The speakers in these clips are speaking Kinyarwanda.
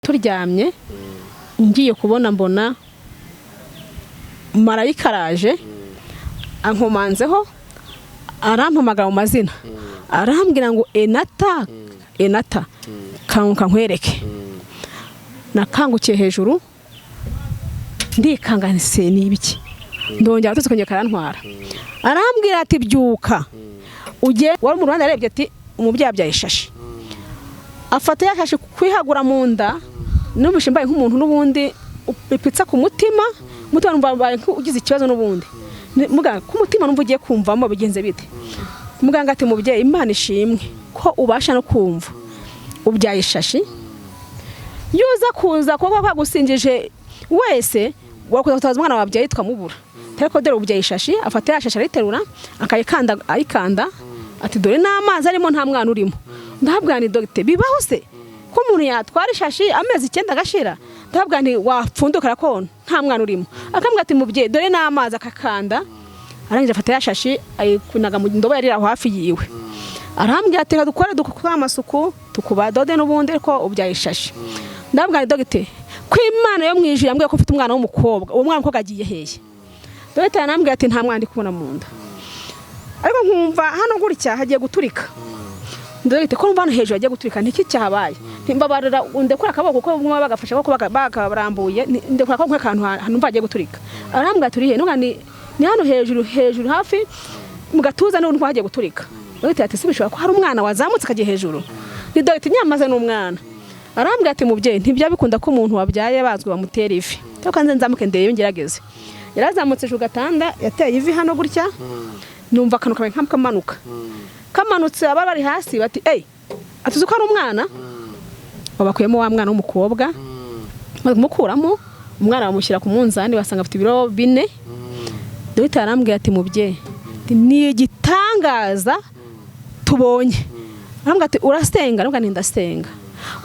Turyamye, ngiye kubona mbona marayika araje ankomanzeho, arampamagara mu mazina, arambwira ngo: "Enata, Enata, kanguka nkwereke." Nakangukiye hejuru ndikanga, se ni ibiki? Ndongera abatutsi kongera karantwara, arambwira ati: "Byuka ujye." Wari mu ruhande arebye ati: "Umubyeyi abyaye ishashi." Afata ya shashi kwihagura mu nda, numvise mbaye nk'umuntu n'ubundi bipitsa ku mutima, umutima numva mbaye nk'ugize ikibazo n'ubundi. Muganga, ku mutima numva ugiye kumvamo, bigenze bite? Muganga ati: "Mubyeyi, Imana ishimwe ko ubasha no kumva, ubyaye ishashi. Iyo uza kuza kuba kwagusingije wese wakuza gutabaza umwana wabyaye tukamubura, ariko dore ubyaye ishashi." Afata ya shashi arayiterura, akayikanda, ayikanda ati: "Dore n'amazi arimo, nta mwana urimo." Ndahabwa ni: "Dogite, bibaho se ko umuntu yatwara ishashi amezi 9 agashira?" Ndahabwa nti: "Wapfunduka ko nta mwana urimo?" Akambwira ati: "Mubyeyi, dore n'amazi." Akakanda, arangije afata ya shashi ayikunaga mu ndobo yari aho hafi yiwe, arambwira ati: "Reka dukore amasuku tukubadode n'ubundi, ariko ubyaye ishashi." Ndabwira nti: "Dogite, ko Imana yo mu ijuru yambwiye ko ufite umwana w'umukobwa, uwo mwana w'umukobwa agiye hehe?" Dogite yanambwiye ati: "Nta mwana ndi kubona mu nda, ariko nkumva hano gutya hagiye guturika." Dogite, ko numva hano hejuru hagiye guturika, ntiki cyahabaye? Ntimbabarira, ndekura akaboko kuko bumwe bagafashe ko bakarambuye, ndekura akaboko nk'akantu numva hagiye guturika. Arambwira ati: "Uri he?" Nubwo ni hano hejuru, hejuru hafi mu gatuza n'ubu hagiye guturika. Dogite ati: "Si bishobora ko hari umwana wazamutse akajya hejuru?" Ni: "Dogite, nyamaze ni umwana." Arambwira ati: "Mubyeyi, ntibya bikunda ko umuntu wabyaye bazwi bamutera ivi, ariko nze nzamuke ndebe ngerageze." Yarazamutse ku gatanda, yateye ivi hano gutya, numva akantu kabaye nk'akamanuka, kamanutse. Abari bari hasi bati: "Eyi, atuzi ko ari umwana." Babakuyemo wa mwana w'umukobwa. Bamaze kumukuramo, umwana bamushyira ku munzani, basanga afite ibiro 4. Dogiteri arambwira ati: "Mubyeyi, ni igitangaza tubonye." Arambwira ati: "Urasenga?" Arambwira nti: "Ndasenga."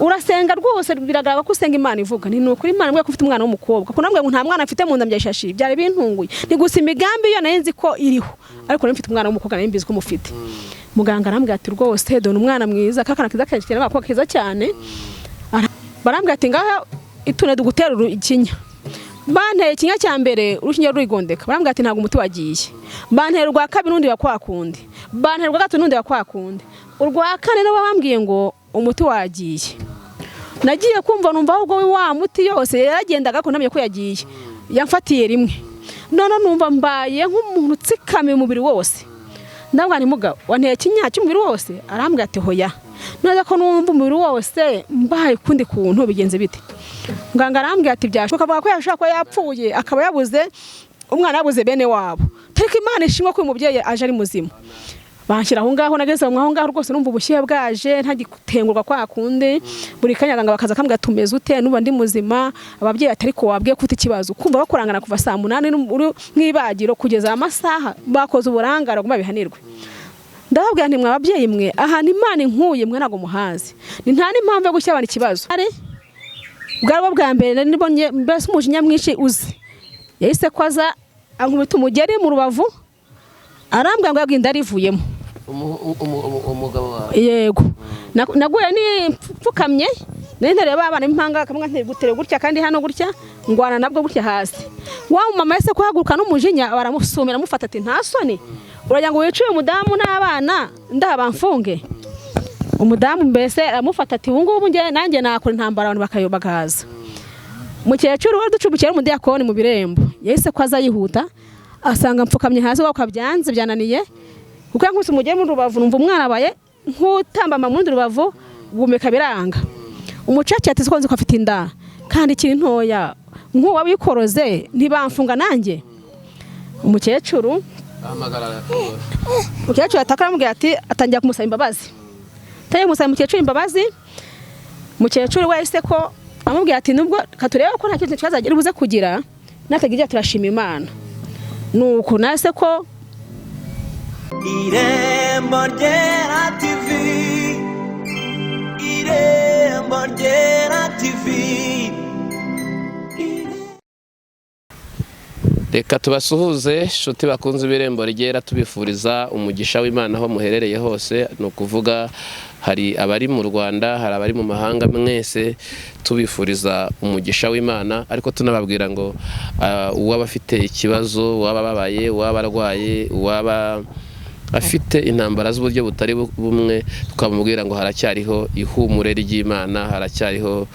"Urasenga rwose, biragaragara ko usenga Imana ivuga." Ni ukuri, Imana imbwiye ko ufite umwana w'umukobwa, kuko nambwiye ngo nta mwana mfite mu nda mbyashashi, byari bintunguye. Ni gusa imigambi yo nari nzi ko iriho, ariko nari mfite umwana w'umukobwa, nari mbizi ko mufite. Muganga arambwira ati: "Rwose dore umwana mwiza, kakana keza cyane, agakobwa keza cyane." Barambwira ati: "Ngaha itune dugutera ikinya." Banteye ikinya cya mbere, urushinge rurigondeka. Barambwira ati: "Ntabwo umuti wagiye." Bantera urwa kabiri, n'undi bakwakundi. Bantera urwa gatatu, n'undi bakwakundi. Urwa kane nabo bambwiye ngo umuti wagiye. Nagiye kumva numva ahubwo wa muti yose yaragendaga, ko namenye ko yagiye, yamfatiye rimwe. None numva mbaye nk'umuntu utsikamiye umubiri wose. Ndabwira nti: "Mugabo, wanteye ikinya cy'umubiri wose?" Arambwira ati: "Hoya." Neza ko numva umubiri wose mbaye ukundi kuntu, bigenze bite? Muganga arambwira ati: "Byashoboka." Avuga ko yashobora kuba yapfuye, akaba yabuze umwana, yabuze bene wabo, ariko Imana ishimwe ko uyu mubyeyi aje ari muzima. Banshyira aho ngaho. Nageze aho ngaho rwose numva ubushyuhe bwaje, ntagitengurwa kwa kundi. Buri kanya abaganga bakaza akambwira: "Tumeze ute?" Numva ndi muzima. Ababyeyi ati: "Ariko wabwiye ko ufite ikibazo?" Kumva bakurangana kuva saa 8 uri mu ibagiro kugeza amasaha, bakoze uburangare, bagomba bihanirwe. Ndababwira nti: "Mwa babyeyi mwe, ahantu Imana inkuye mwe ntabwo muhazi, ni nta n'impamvu yo gushyira abantu ikibazo." Bwari bwo bwa mbere nari nibonye mbese umujinya mwinshi uzi. Yahise ko aza ankubita umugeri mu rubavu, arambwira ngo yabwiye inda yarivuyemo. Umugabo wawe? Yego. Naguye nipfukamye, nari ntereye ba bana b'impanga, kamwe gutere gutya kandi hano gutya, ngwana nabwo gutya hasi. Wa mama yahise kuhaguruka n'umujinya, baramusumira, amufata ati: "Nta soni, uragira ngo wice uyu mudamu n'abana ndaba mfunge?" Umudamu mbese aramufata ati: "Ubu ngubu njye nanjye nakora intambara, abantu bakayo bakaza." Mukecuru wari ducumbikiye umudiyakoni mu birembo yahise ko aza yihuta, asanga mpfukamye hasi, wako byanze byananiye, kuko yankubise umugeri mu rubavu, numva umwana abaye nk'utambama mu rundi rubavu, guhumeka biranga. Umucaca ati: "Siko nzi ko afite inda kandi ikiri ntoya, nk'uwa wikoroze ntibamfunga nanjye?" Umukecuru ahamagara. Umukecuru ataka, aramubwira ati, atangira kumusaba imbabazi, atangiye kumusaba umukecuru imbabazi. Umukecuru we yahise ko amubwira ati: "Nubwo katurebe ko nta kintu kibazo agira buze kugira, natagira turashima Imana." Nuko nahise ko Irembo Ryera TV, Irembo Ryera TV. Reka tubasuhuze inshuti bakunze ibirembo ryera, tubifuriza umugisha w'Imana aho muherereye hose. Ni ukuvuga hari abari mu Rwanda, hari abari mu mahanga, mwese tubifuriza umugisha w'Imana, ariko tunababwira ngo uwaba afite ikibazo, uwaba ababaye, uwaba arwaye, uwaba afite intambara z'uburyo butari bumwe, twamubwira ngo haracyariho ihumure ry'Imana, haracyariho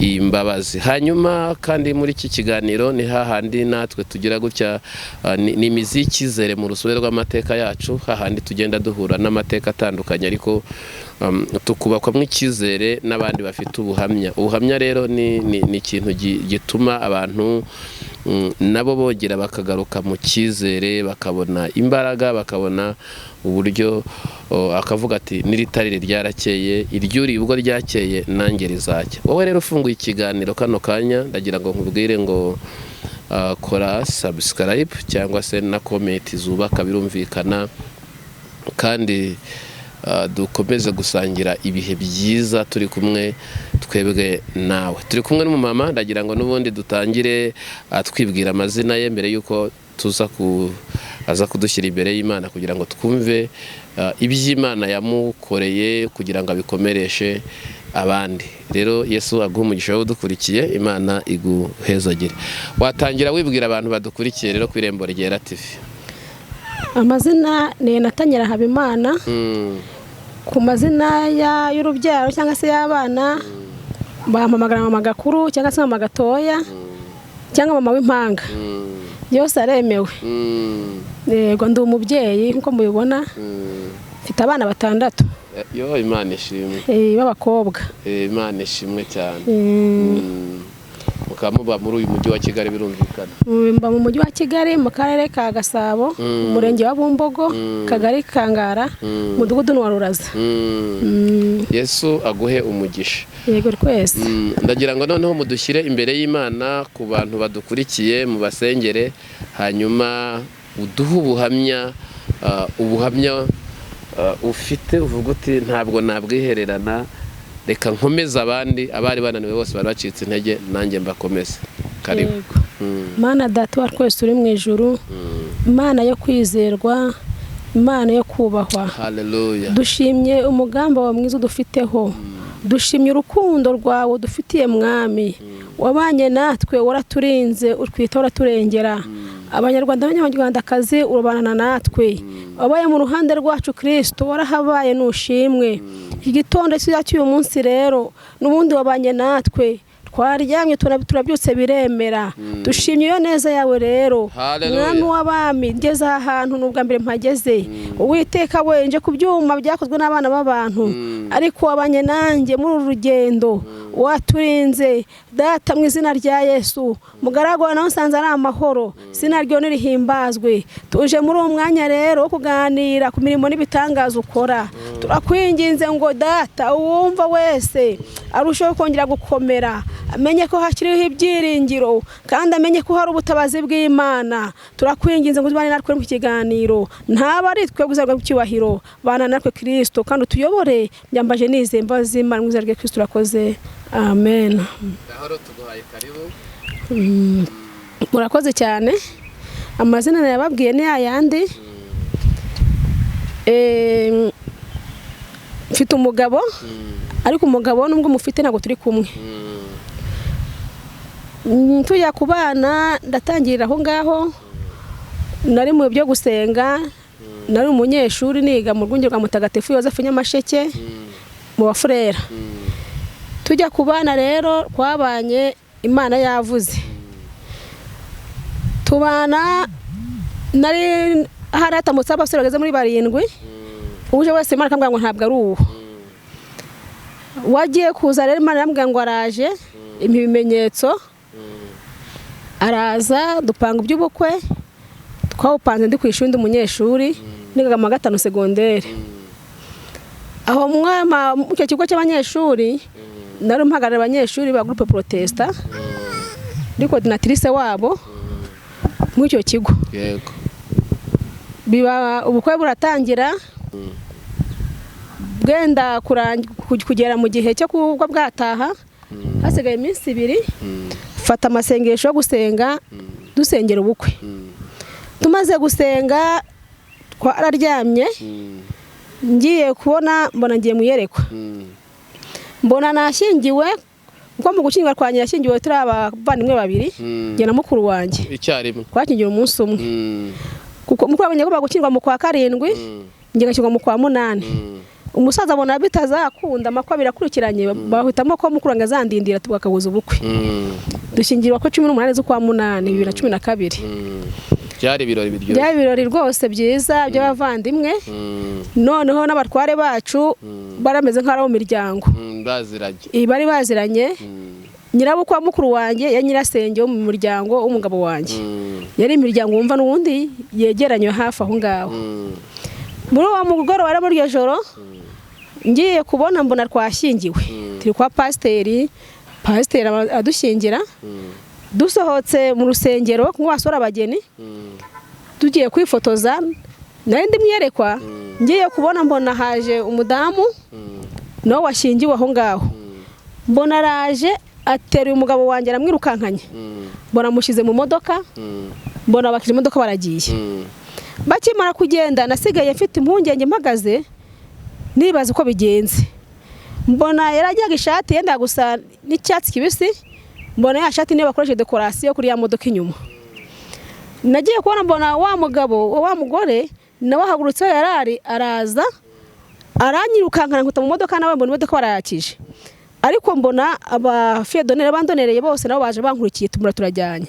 imbabazi. Hanyuma kandi muri iki kiganiro ni hahandi natwe tugira gutya, ni imizi y'icyizere mu rusobe rw'amateka yacu, hahandi tugenda duhura n'amateka atandukanye, ariko tukubakwamo icyizere n'abandi bafite ubuhamya. Ubuhamya rero ni ikintu gituma abantu nabo bongera bakagaruka mu cyizere, bakabona imbaraga, bakabona uburyo akavuga ati niritarire ryarakeye, iryuri ubwo ryakeye nanjye rizacya. Wowe rero ufunguye ikiganiro kano kanya, ndagira ngo nkubwire ngo kora subscribe cyangwa se na comment zubaka, birumvikana, kandi dukomeze gusangira ibihe byiza turi kumwe twebwe nawe. Turi kumwe n'umumama, ndagira ngo n'ubundi dutangire atwibwira amazina ye mbere y'uko tuza aza kudushyira imbere y'Imana kugira ngo twumve iby'Imana yamukoreye kugira ngo abikomereshe abandi. Rero Yesu aguhe umugisha wowe udukurikiye, Imana iguhezagire. Watangira wibwira abantu badukurikiye rero ku Irembo Ryera TV. Amazina ni Natanyira Habimana. Ku mazina y'urubyaro cyangwa se y'abana, bampamagara mama gakuru cyangwa se mama gatoya cyangwa mama w'impanga, byose aremewe. Yego, ndi umubyeyi nk'uko mubibona, mfite abana 6. Yo, Imana ishimwe. B'abakobwa. Imana ishimwe cyane. Mukaba muba muri uyu mujyi wa Kigali, birumvikana. Mba mu mujyi wa Kigali, mu karere ka Gasabo, umurenge wa Bumbogo, kagari Kangara, umudugudu wa Ruraza. Yesu aguhe umugisha. Yego twese. Ndagira ngo noneho mudushyire imbere y'Imana ku bantu badukurikiye, mubasengere, hanyuma uduhe ubuhamya, ubuhamya ufite uvuga uti ntabwo nabwihererana, reka nkomeze abandi abari bananiwe bose bari bacitse intege, nanjye mbakomeze. Karibu. Mana Data wa twese uri mu ijuru, Imana yo kwizerwa, Imana yo kubahwa. Haleluya. Dushimye umugambi wawe mwiza udufiteho, dushimye urukundo rwawe dufitiye Mwami, wabanye natwe, waraturinze, utwita, uraturengera. Abanyarwanda n'abanyarwandakazi urabana natwe, wabaye mu ruhande rwacu Kristo, warahabaye, nushimwe. Iki gitondo cy'uyu munsi rero n'ubundi wabanye natwe, twaryamye turabyutse biremera. Dushimye iyo neza yawe rero Mwami w'abami. Ngeze aha hantu ni ubwa mbere mpageze, Uwiteka wenje ku byuma byakozwe n'abana b'abantu, ariko wabanye nanjye muri uru rugendo, waturinze Data mu izina rya Yesu. Mugaragu wawe nawe nsanze ari amahoro, izina ryo nirihimbazwe. Tuje muri uwo mwanya rero wo kuganira ku mirimo n'ibitangaza ukora. Turakwinginze ngo Data uwumva wese arusheho kongera gukomera, amenye ko hakiriho ibyiringiro, kandi amenye ko hari ubutabazi bw'Imana. Turakwinginze ngo tubane natwe mu kiganiro, ntaba ari twe guzarwa mu cyubahiro, bana natwe Kristo, kandi utuyobore. Byambaje nizeye imbabazi z'Imana mu izina rya Kristo, urakoze, amen. Gahoro, tuguhaye karibu. Murakoze cyane. Amazina nayababwiye ni yayandi. Mfite umugabo, ariko umugabo nubwo mufite ntabwo turi kumwe. Tujya ku bana, ndatangirira aho ngaho. Nari mu byo gusenga, nari umunyeshuri niga mu rwunge rwa Mutagatifu Yozefu Nyamasheke mu bafurera. Tujya ku bana rero, twabanye Imana yavuze, tubana nari haratambutse abasore bageze muri 7, uje wese Imana akambwira ngo ntabwo ari uwo wagiye kuza. Rero Imana irambwira ngo araje, impa ibimenyetso, araza, dupanga iby'ubukwe. Twawupanze ndi ku ishuri, ndi umunyeshuri nigaga mu wa 5 segonderi. Aho mu icyo kigo cy'abanyeshuri nari mpagarariye abanyeshuri ba groupe protesta, ndi coordinatrice wabo muri icyo kigo. Yego. Biba ubukwe buratangira, bwenda kugera mu gihe cyo kuba bwataha, hasigaye iminsi 2, fata amasengesho yo gusenga, dusengera ubukwe. Tumaze gusenga twararyamye. Ngiye kubona mbona ngiye mu iyerekwa, mbona nashyingiwe, kuko mu gushyingirwa kwanjye yashyingiwe turi abavandimwe babiri, njye na mukuru wanjye. Icyarimwe? Twashyingiwe umunsi umwe, kuko mukuru wanjye agomba gushyingirwa mu kwa karindwi, njye ngashyingirwa mu kwa munani. Umusaza abona bitazakunda, amakwa birakurikiranye, bahitamo ko mukuru wanjye azandindira tugakabuza ubukwe. Dushyingirwa ko 18 z'ukwa munani 2012. Byari ibirori biryoshye. Byari ibirori rwose byiza by'abavandimwe. Noneho n'abatware bacu barameze nk'abo mu miryango. Baziranye. Bari baziranye. Nyirabukwe wa mukuru wanjye ya nyirasenge wo mu muryango w'umugabo wanjye. Yari imiryango wumva n'ubundi yegeranye hafi aho ngaho. Muri uwo mugoroba rero, muri iryo joro, ngiye kubona mbona twashyingiwe, turi kwa pasiteri. Pasiteri adushyingira, dusohotse mu rusengero nk'uwasura abageni, tugiye kwifotoza, nari ndi mwerekwa. Ngiye kubona mbona haje umudamu nawe washyingiwe aho ngaho. Mbona araje ateruye umugabo wanjye, aramwirukankanye, mbona amushyize mu modoka, mbona bakije imodoka baragiye. Bakimara kugenda nasigaye mfite impungenge, mpagaze nibaza uko bigenze. Mbona yarajyaga ishati yenda gusa n'icyatsi kibisi, mbona ya shati niyo bakoresheje dekorasiyo kuri ya modoka inyuma. Nagiye kubona mbona wa mugabo wa mugore nawe ahagurutse aho yari ari, araza aranyirukankana, nkuta mu modoka nawe, mbona imodoka barayakije. Ariko mbona abafiyedoneri bandonereye bose nabo baje bankurikiye, tumura turajyanye.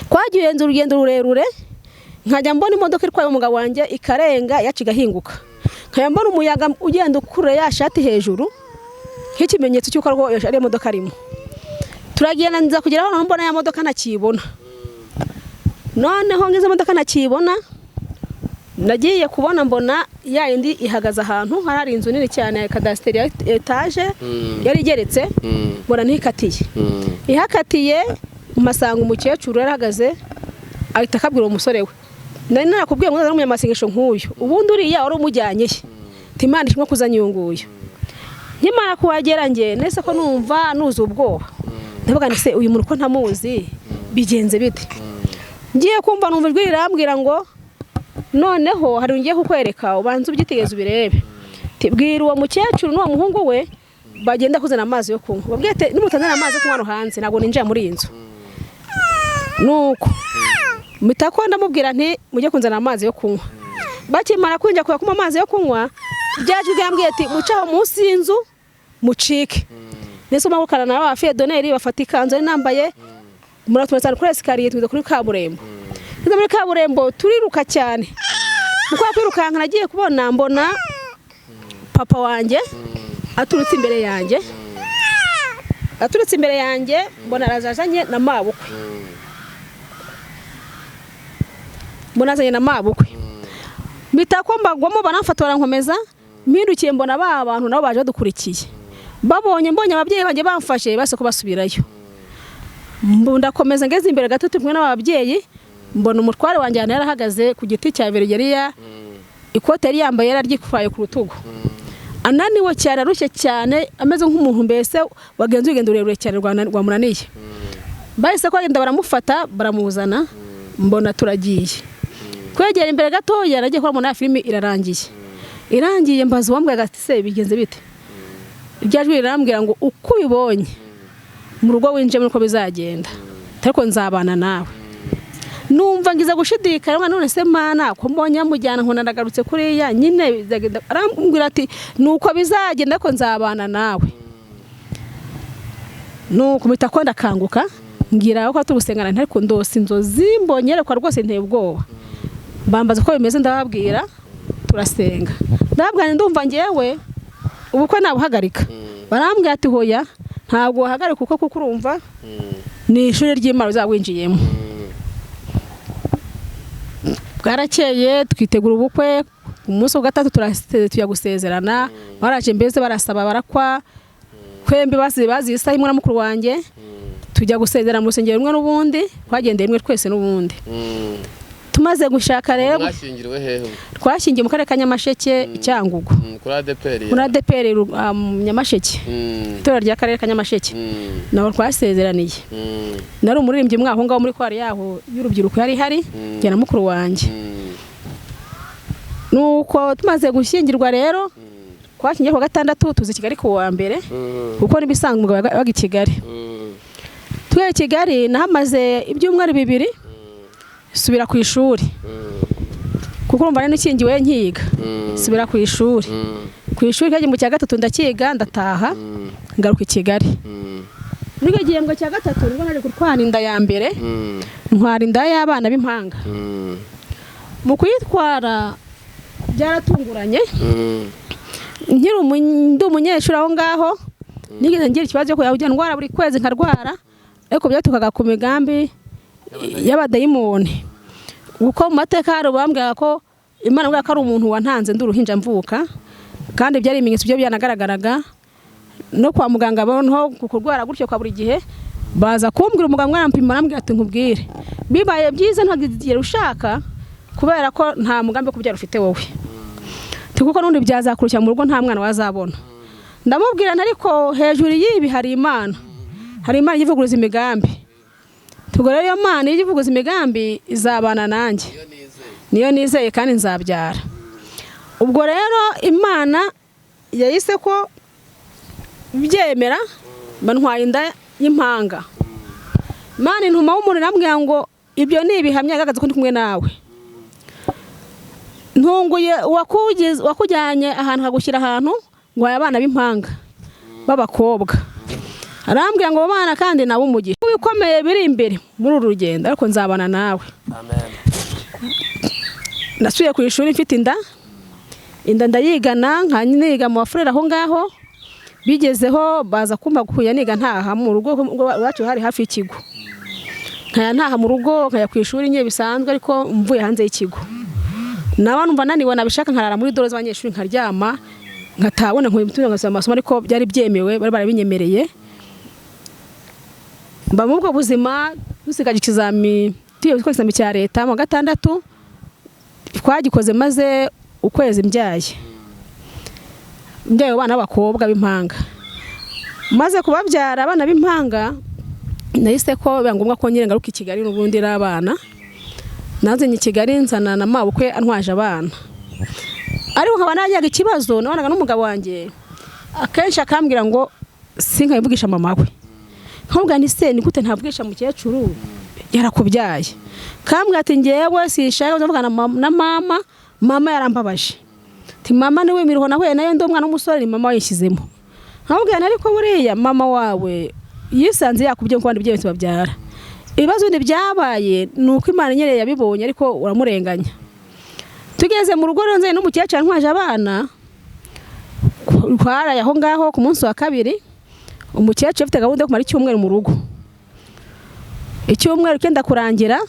Twagiye urugendo rurerure, nkajya mbona imodoka itwaye umugabo wanjye ikarenga yacu igahinguka, nkajya mbona umuyaga ugenda ukurura ya shati hejuru nk'ikimenyetso cy'uko ari imodoka arimo. Turagenda, nza kugera aho mbona ya modoka ntakiyibona. Noneho ngize imodoka ntakiyibona, nagiye kubona mbona ya yindi ihagaze ahantu hari inzu nini cyane ya kadasiteri ya etaje, yari igeretse. Mbona ntikatiye, ihakatiye mpasanga umukecuru yarahagaze, ahita akabwira uwo musore we: "Nari narakubwiye ngo uzane umunyamasengesho nk'uyu, ubundi uriya wari umujyanye he? Ati Imana ishimwe kuzanye uyu nguyu." Nkimara kuhagera njye nese ko numva nuzuye ubwoba, ndavuga nti: "Se uyu muntu ko ntamuzi, bigenze bite?" Ngiye kumva numva ijwi rirambwira ngo: "Noneho hari ngiye kukwereka, ubanze ubyitegereze ubirebe. Ati, bwira uwo mukecuru n'uwo muhungu we bagenda kuzana amazi yo kunywa, babwiye ati nimutazana amazi yo kunywa hano hanze ntabwo ninjira muri iyi nzu." Nuko mpita ko ndamubwira nti: "Mujye kunzana amazi yo kunywa." Bakimara kwinjira kuya kunywa amazi yo kunywa, rya jwi ryambwiye ati: "Muce aho munsi y'inzu mucike." Nese umagukana na ba fiyedoneri bafata ikanzu yari nambaye, muratumesa kuri esikariye, tugeze kuri kaburimbo. Tugeze muri kaburimbo turiruka cyane. Mu kwa kwirukanka nagiye kubona mbona papa wanjye aturutse imbere yanjye, aturutse imbere yanjye, mbona araje azanye na mabukwe, mbona azanye na mabukwe. Mpita ko mbagwamo, baramfata barankomeza. Mpindukiye mbona ba bantu nabo baje badukurikiye. Babonye mbonye ababyeyi banjye bamfashe, base ko basubirayo. Ndakomeza, ngeze imbere gato turi kumwe n'ababyeyi, mbona umutware wanjye ahantu yarahagaze ku giti cya verigeriya, ikote yari yambaye yararyitwaye ku rutugu, ananiwe cyane, arushye cyane, ameze nk'umuntu mbese wagenze urugendo rurerure cyane rwamunaniye. Bahise ko bagenda baramufata baramuzana, mbona turagiye. Kwegera imbere gatoya nagiye kubona ya filimi irarangiye. Irangiye mbaza uwambwiraga ati: "Se bigenze bite?" Irya jwi rirambwira ngo: "Uko ubibonye mu rugo winjiyemo uko bizagenda, ariko nzabana nawe." Numva ngize gushidikanya: "None se Mana, ko mbonye amujyana nkona ndagarutse kuriya nyine bizagenda?" Arambwira ati: "Nuko bizagenda, ariko nzabana nawe." Nuko mpita ko ndakanguka, ngira ko turi gusengana, ariko ndose inzozi, mbonye yerekwa rwose nteye ubwoba. Bambaza uko bimeze, ndababwira, turasenga. Ndababwira nti: "Ndumva ngewe ubukwe nabuhagarika." Barambwira ati: "Hoya, ntabwo wahagarika kuko urumva ni ishuri ry'Imana uzaba winjiyemo." Bwarakeye twitegura ubukwe. Umunsi wa gatatu tujya gusezerana. Baraje mbese barasaba, barakwa kwembi, bazi isaha imwe na mukuru wanjye. Tujya gusezerana mu rusengero rumwe n'ubundi twagendeye rimwe twese n'ubundi. Tumaze gushaka rero, Mwashyingiriwe hehe? Twashyingiye mu karere ka Nyamasheke, Cyangugu. Kuri ADEPR? Muri ADEPR, Nyamasheke, itorero ry'akarere ka Nyamasheke, naho twasezeraniye. Nari umuririmbyi mwaho ngaho muri kwari yaho y'urubyiruko yari ihari, njye na mukuru wanjye. Nuko tumaze gushyingirwa rero, twashyingiye ku wa gatandatu, tuza i Kigali ku wa mbere, kuko n'ibisanzwe umugabo yabaga i Kigali. Tuye i Kigali, nahamaze ibyumweru 2, subira ku ishuri, kuko urumva nari nikingiwe nkiga. Subira ku ishuri, ku ishuri mu cya gatatu ndakiga, ndataha, ngaruka i Kigali. Muri icyo gihembwe cya gatatu nibwo naje gutwara inda ya mbere, ntwara inda y'abana b'impanga. Mu kuyitwara byaratunguranye. Nkiri ndi umunyeshuri aho ngaho, nigeze ngira ikibazo cyo kujya ndwara buri kwezi, nkarwara, ariko byaturukaga ku migambi y'abadayimoni, kuko mu mateka hari bambwiraga ko Imana imbwira ko ari umuntu wantanze ndi uruhinja mvuka, kandi byari ibimenyetso byo byanagaragaraga no kwa muganga. Noneho ku kurwara gutyo kwa buri gihe, baza kumbwira, umuganga arampima, arambwira ati: "Nkubwire, bibaye byiza ntagigera ushaka, kubera ko nta mugambi wo kubyara ufite wowe." Ati: "Kuko n'ubundi byazakurukira mu rugo, nta mwana wazabona." Ndamubwira nti: "Ariko hejuru y'ibi hari Imana, hari Imana ivuguruza imigambi. Ubwo rero iyo Mana iyo ivuguruza imigambi izabana nanjye, niyo nizeye kandi nzabyara." Ubwo rero Imana yahise ko byemera, bantwaye inda y'impanga. Imana intuma w'umuntu, irambwira ngo ibyo ni ibihamya bigaragaza ko ndi kumwe nawe. Ntunguye wakujyanye ahantu, akagushyira ahantu ngo waye abana b'impanga b'abakobwa. Arambwira ngo abo bana kandi nawe umugisha ibikomeye biri imbere muri uru rugendo, ariko nzabana nawe. Amen. Nasubiye ku ishuri mfite inda. Inda ndayigana, nka niga mu bafurere aho ngaho. Bigezeho baza kumpa kujya niga ntaha mu rugo, iwacu hari hafi y'ikigo, nkajya ntaha mu rugo, nkajya ku ishuri nyine bisanzwe, ariko mvuye hanze y'ikigo. Naba numva naniwe, nabishaka nkarara muri dortoir z'abanyeshuri, nkaryama, nkatabona nkubita, ngasoma amasomo, ariko byari byemewe, bari barabinyemereye. Mba muri ubwo buzima. Dusigaje ikizami, tugiye gukora ikizami cya leta mu wa gatandatu, twagikoze maze ukwezi mbyaye abana b'abakobwa b'impanga. Maze kubabyara abana b'impanga, nahise ko biba ngombwa ko nyine ngaruka i Kigali n'ubundi n'abana. Nazanye i Kigali, nzana na mabukwe antwaje abana, ariko nkaba najyaga ikibazo nabanaga n'umugabo wanjye, akenshi akambwira ngo sinkabivugisha mama we. Nkabwira nti: "Se ni gute ntabwisha mukecuru yarakubyaye?" Kambwira ati: "Ngewe sinshaka kuvugana na mama, mama yarambabaje." Ati: "Mama niwe imiruho nahuye nayo ndi umwana w'umusore, ni mama wayishyizemo." Nkabwira nti: "Ariko buriya mama wawe yisanze yakubye nk'uko abandi byose babyara. Ibibazo bindi byabaye ni uko Imana nyine yabibonye, ariko uramurenganya." Tugeze mu rugo rero, nzanye n'umukecuru antwaje abana, twaraye aho ngaho. Ku munsi wa kabiri, umukecuru afite gahunda yo kumara icyumweru mu rugo. Icyumweru cyenda kurangira,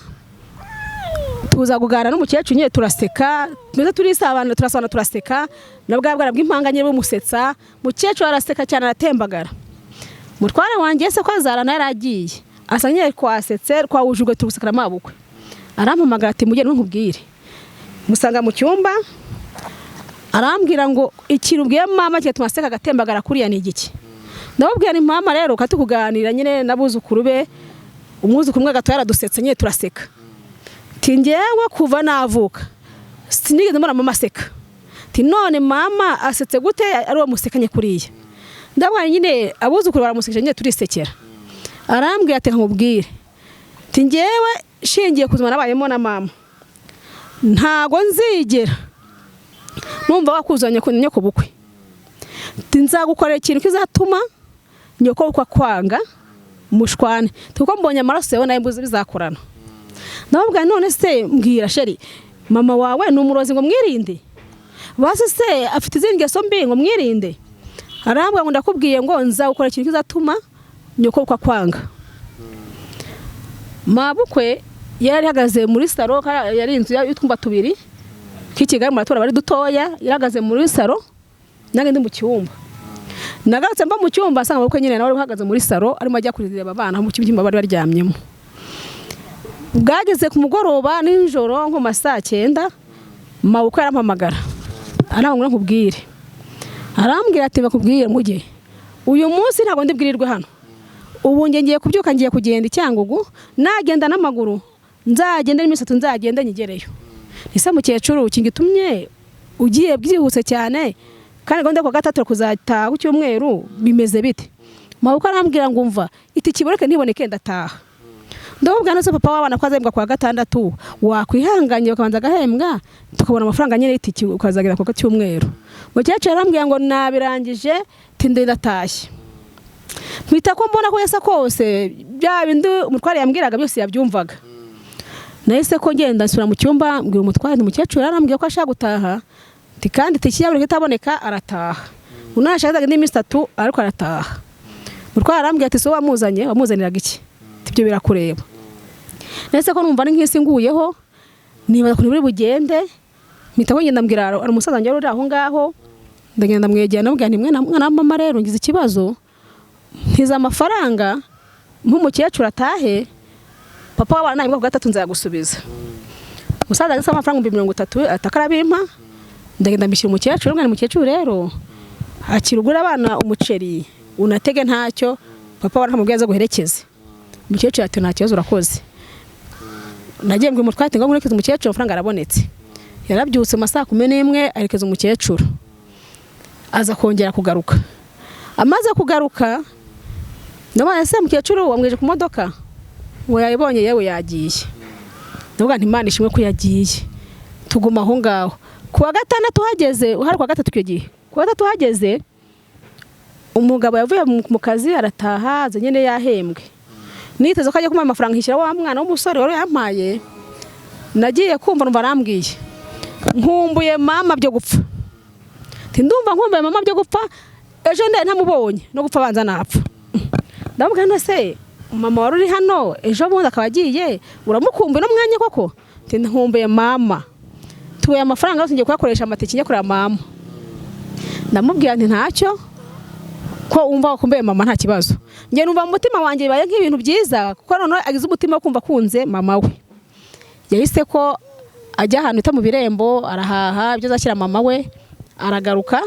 tuza kuganira n'umukecuru nyine, turaseka, tumeze turisabana, turasabana, turaseka, na bwa bwana bw'impanga nyine bumusetsa. Mukecuru araseka cyane, aratembagara. Mutware wanjye se ko azarana yari agiye, asa nyine twasetse, twawujujwe, turusekara mabukwe. Arampamagara ati: "Mugende nkubwire." Musanga mu cyumba, arambwira ngo: "Ikintu ubwiye mama kigatuma aseka agatembagara kuriya ni igiki?" Ndamubwira ni: "Mama rero katukuganira nyine n'abuzukuru be, umwuzukuru umwe gato yaradusetse nyine turaseka." Ati: "Njyewe kuva navuka sinigeze mbona mama aseka." Ati: "None mama asetse gute ari uwo musekanye kuriya?" Ndabona nyine abuzukuru baramusekesha nyine, turisekera. Arambwira ati: "Nkubwire." Ati: "Njyewe shingiye ku buzima nabayemo na mama, ntago nzigera numva wakuzanye nyoko bukwe. Ati: 'Nzagukorera ikintu kizatuma nyoko bukwe akwanga, mushwane, kuko mbonye amaraso yawe nawe mbuze bizakorana." Ndamubwira: "None se mbwira chéri, mama wawe ni umurozi ngo mwirinde? Basi se afite izindi ngeso mbi ngo mwirinde?" Arambwira ngo: "Ndakubwiye ngo nzagukora ikintu kizatuma nyoko bukwe akwanga." Mabukwe yari ahagaze muri salon, yari inzu y'utwumba tubiri k'i Kigali muratura bari dutoya. Yarahagaze muri salon, nanjye ndi mu cyumba. Nagarutse mva mu cyumba, asanga mabukwe nyine nawe uhagaze muri salon, arimo ajya kureba abana mu cyumba bari baryamyemo. Bwageze ku mugoroba nijoro nko mu saa 9, mabukwe arampamagara, arambwira nkubwire, arambwira ati bakubwire mujye uyu munsi ntabwo ndibwirirwe hano, ubu ngiye ngiye kubyuka ngiye kugenda i Cyangugu, nagenda n'amaguru nzagenda n'iminsi itatu nzagenda nyigereyo. Ese mukecuru kingitumye ugiye byihuse cyane kandi gahunda yo kuwa gatatu kuzataha ku cyumweru bimeze bite? Mabukwe arambwira ngo umva itike iboneke ntiboneke ndataha. Ndamubwira nose papa w'abana ko azahembwa kuwa gatandatu, wakwihanganye bakabanza agahembwa tukabona amafaranga nyine y'itike ukazagera ku cyumweru. Mukecuru arambwira ngo nabirangije tinde ndatashye. Mpita ko mbona ko yasa kose bya bindi umutware yambwiraga byose yabyumvaga. Nahise ko ngenda nsubira mu cyumba mbwira umutware nti mukecuru arambwiye ko ashaka gutaha, nti kandi itike yaboneka itaboneka arataha. Unashakaga indi minsi itatu ariko arataha. Umutware arambwira ati so wamuzanye wamuzaniraga iki? Ati ibyo birakureba. Nahise ko numva ni nk'isi nguyeho nibaza ukuntu buri bugende, mpita ko ngenda mbwira hari umusaza wanjye wari uri aho ngaho, ndagenda ndamwegera ndamubwira nti mwana wa mama rero ngize ikibazo, ntiza amafaranga nk'umukecuru atahe, papa w'abana nahembwa ku gatatu nzagusubiza. Umusaza yahise ampa amafaranga 30,000 ataka arabimpa, ndagenda mbishyira umukecuru, mwana mukecuru rero akira ugura abana umuceri unatege ntacyo, papa w'abana ntamubwiye aze guherekeze. Umukecuru ati nta kibazo urakoze. Nagiye mbwira umutware ati ngo nguherekeze umukecuru amafaranga arabonetse. Yarabyutse mu ma 11:00 aherekeza umukecuru, aza kongera kugaruka. Amaze kugaruka ndabona ese mukecuru wamweje ku modoka ngo yayibonye yewe yagiye. Ndavuga nti Imana ishimwe ko yagiye. Tuguma aho ngaho. Kuwa gatandatu hageze, uhari kuwa gatatu icyo gihe. Kuwa gatatu hageze umugabo yavuye mu kazi arataha aza nyine yahembwe. Niteze ko ajya kumuha amafaranga nkishyira wa mwana w'umusore wari yampaye. Nagiye kumva numva arambwiye nkumbuye mama byo gupfa. Nti ndumva nkumbuye mama byo gupfa, ejo ndaye ntamubonye no gupfa banza napfa. Ndamubwira nti se mama wari uri hano ejo bundi akaba agiye, uramukumbuye no mwanya koko? Nti nkumbuye mama. Tuye amafaranga yose ngiye kuyakoresha amatike njya kureba mama. Ndamubwira nti ntacyo ko umva wakumbuye mama nta kibazo. Njye numva mu mutima wanjye bibaye nk'ibintu byiza kuko noneho agize umutima wo kumva akunze mama we. Yahise ko ajya ahantu ita mu birembo arahaha ibyo azashyira mama we, aragaruka.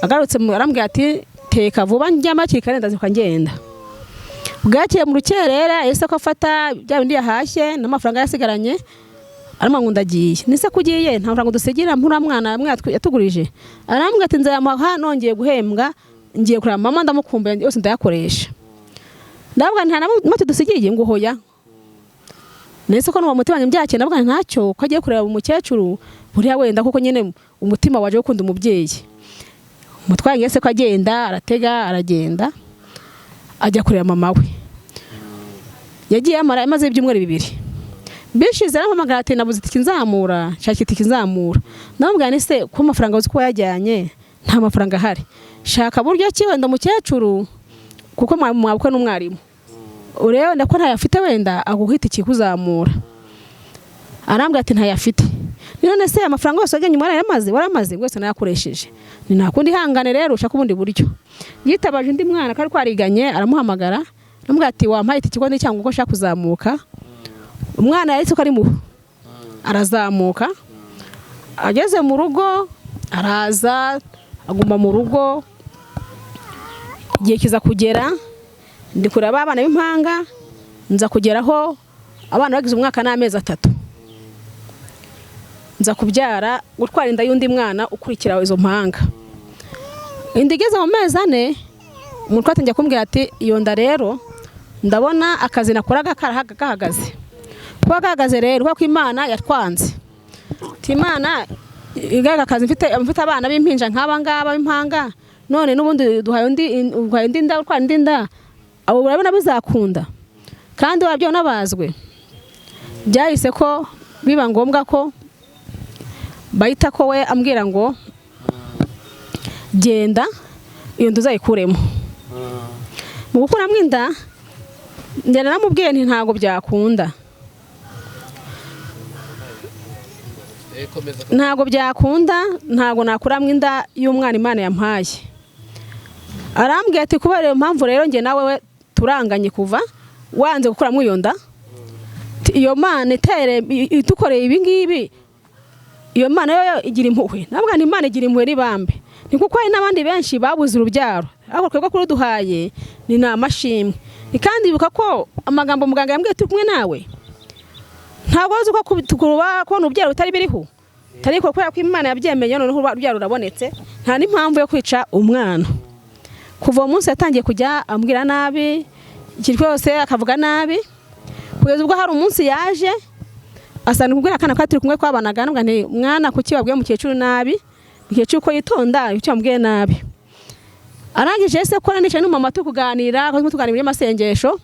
Agarutse arambwira ati teka vuba njyama hakiri kare ndazinduka ngenda. Bwakeye mu rukerera yahise ko afata bya bindi yahashye n'amafaranga yasigaranye, arambwira ngo ndagiye. Nise ko ugiye nta mafaranga udusigira mpura mwana mwe yatugurije. Arambwira ati nzayamuha nongeye guhembwa, ngiye kureba mama ndamukumbuye yose ndayakoresha. Ndavuga nta namwe dusigiye ngo hoya. Nese ko nuwo mutima wanjye byakeye, ndavuga ntacyo ko agiye kureba umukecuru buriya wenda kuko nyine umutima waje gukunda umubyeyi. Umutware yese ko agenda aratega aragenda ajya kureba mama we. Yagiye amara amaze ibyumweru 2. Bishize arampamagara ati nabuze itike nzamura, shaka itike nzamura. Ndamubwira nti se ko amafaranga uzi ko yajyanye nta mafaranga ahari. Shaka buryo ki wenda umukecuru kuko mwabukwe n'umwarimu. Urebe wenda ko ntayafite wenda aguhita ikikuzamura. Arambwira ati ntayafite. None se amafaranga yose wajyanye warayamaze, waramaze wese nayakoresheje. Ni nakundi ihangane rero ushaka ubundi buryo. Yitabaje undi mwana kari kwariganye aramuhamagara, aramubwira ati wampaye itike ko cyangwa uko shaka kuzamuka. Umwana yahise ko ari muho. Arazamuka. Ageze mu rugo araza aguma mu rugo. Igihe kiza kugera ndi kureba abana b'impanga, nza kugeraho abana bagize umwaka n'amezi 3. Nza kubyara gutwara inda y'undi mwana ukurikira izo mpanga. Inda igeze mu mezi 4, umutwe atangiye kumbwira ati iyo nda rero ndabona akazi nakoraga gahagaze. Kuba gahagaze rero kuko Imana yatwanze. Ati Imana igaga akazi mfite abana b'impinja nk'aba ngaba b'impanga, none n'ubundi duhaye undi nda utwara indi nda, abo urabona bizakunda kandi wabyo nabazwe. Byahise ko biba ngombwa ko bahita ko we ambwira ngo genda iyo nda uzayikuremo. Mu gukuramo inda njye naramubwiye nti ntabwo byakunda. Ntabwo byakunda, ntabwo nakuramo inda y'umwana Imana yampaye. Arambwira ati kubera iyo mpamvu rero njye nawe turanganye kuva wanze gukuramo iyo nda. Iyo Mana itere idukoreye ibi ngibi, iyo Mana yo igira impuhwe. Nabwo ni Imana igira impuhwe n'ibambe, ni kuko hari n'abandi benshi babuze urubyaro, ariko twebwe kuruduhaye ni amashimwe. Kandi ibuka ko amagambo muganga yambwiye turi kumwe nawe, ntabwo uzi ko kubona urubyaro bitari biriho, ariko kubera ko Imana yabyemeye noneho urubyaro rurabonetse, nta n'impamvu yo kwica umwana. Kuva uwo munsi yatangiye kujya ambwira nabi, ikintu cyose akavuga nabi, kugeza ubwo hari umunsi yaje asanga kubwira akana ko turi kumwe twabanaga, nubwo nti mwana kuki wabwiye mukecuru nabi, mukecuru ko yitonda icyo wamubwiye nabi. Arangije se ko nicaye n'umumama turi kuganira, ko tuganira iby'amasengesho,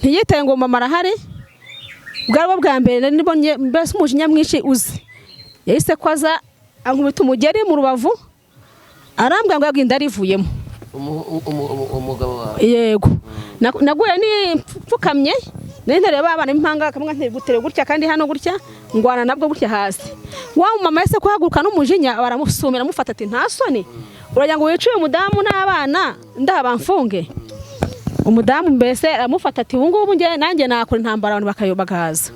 ntiyitaye ngo mama arahari. Bwari bwo bwa mbere nibonye mbese umujinya mwinshi uzi. Yahise ko aza ankubita umugeri mu rubavu, arambwira ngo inda yarivuyemo. Umugabo wawe? Yego. Naguye nipfukamye, nari ntereye ba bana b'impanga, kamwe ntegutere gutya kandi hano gutya, ngwana nabwo gutya hasi. Wa mama yahise kuhaguruka n'umujinya, baramusumira, amufata ati nta soni, uragira ngo wice uyu mudamu n'abana ndaha bamfunge. Umudamu mbese aramufata ati ubu ngubu njye nanjye nakora intambara abantu bakaza.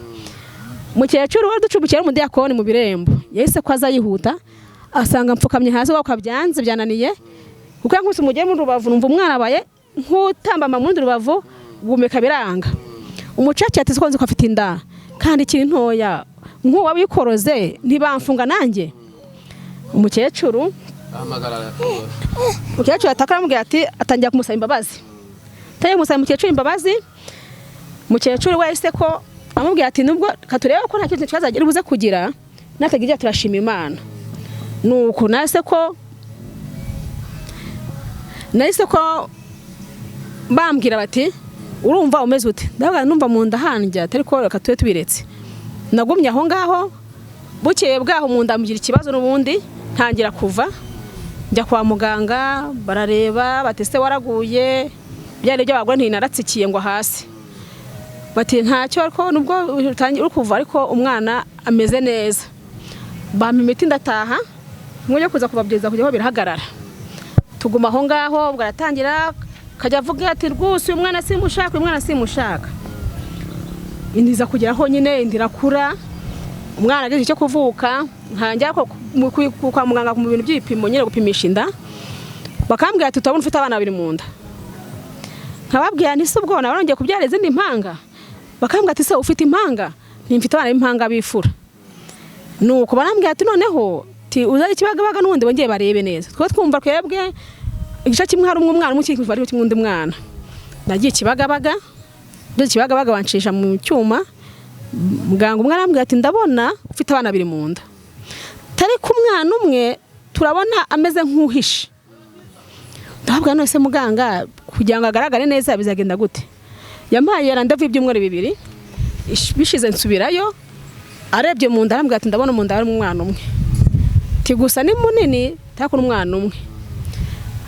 Mukecuru wari ducumbikiye umudiyakoni mu birembo, yahise ko aza yihuta, asanga mpfukamye hasi, wako byanze byananiye, kuko yankubise umugeri mu rubavu, numva umwana abaye nk'utambama mu rundi rubavu, guhumeka biranga. Umucaca ati siko nzi ko afite inda kandi ikiri ntoya, nk'uwa wikoroze ntibamfunga nanjye. Umukecuru ahamagara Umukecuru ataka aramubwira ati, atangira kumusaba imbabazi, atangiye kumusaba umukecuru imbabazi. Umukecuru we yahise ko amubwira ati nubwo katurebe ko nta kintu kibazo buze kugira, natagira turashima Imana. Nuko nahise ko bambwira bati urumva umeze ute? Ndavuga numva mu nda handya, ariko reka tube tubiretse. Nagumye aho ngaho, bukeye bwaho mu nda mugira ikibazo n'ubundi, ntangira kuva, njya kwa muganga barareba bati se waraguye, byari by'abagore ntinaratsikiye ngo hasi, bati ntacyo ariko nubwo utangiye uri kuva ariko umwana ameze neza. Bampa imiti ndataha, mwe kuza kubabwiza kujya birahagarara, tuguma aho ngaho. Ubwo aratangira kajya avuga ati rwose uyu mwana simushaka, uyu mwana simushaka. Inda iza kugeraho nyine, inda irakura, umwana ageze icyo kuvuka, nkanjya kwa muganga mu bintu by'ibipimo nyine gupimisha inda, bakambwira ati turabona ufite abana babiri mu nda. Nkababwira nti se ubwo naba nongeye kubyara izindi mpanga? Bakambwira ati se ufite impanga? Ntimfite abana b'impanga b'ifura. Nuko barambwira ati noneho uzajya Kibagabaga n'ubundi bongeye barebe neza, twe twumva twebwe igice kimwe hari umwana umwe, ikindi ari kimwe undi mwana. Nagiye Kibagabaga, ngeze Kibagabaga bancisha mu cyuma, muganga umwe arambwira ati ndabona ufite abana babiri mu nda, ariko umwana umwe turabona ameze nk'uhishe. Ndahabwa none se muganga kugira ngo agaragare neza bizagenda gute? Yampaye randevu y'ibyumweru 2 bishize, nsubirayo, arebye mu nda arambwira ati ndabona mu nda harimo umwana umwe, ati gusa ni munini ariko umwana umwe.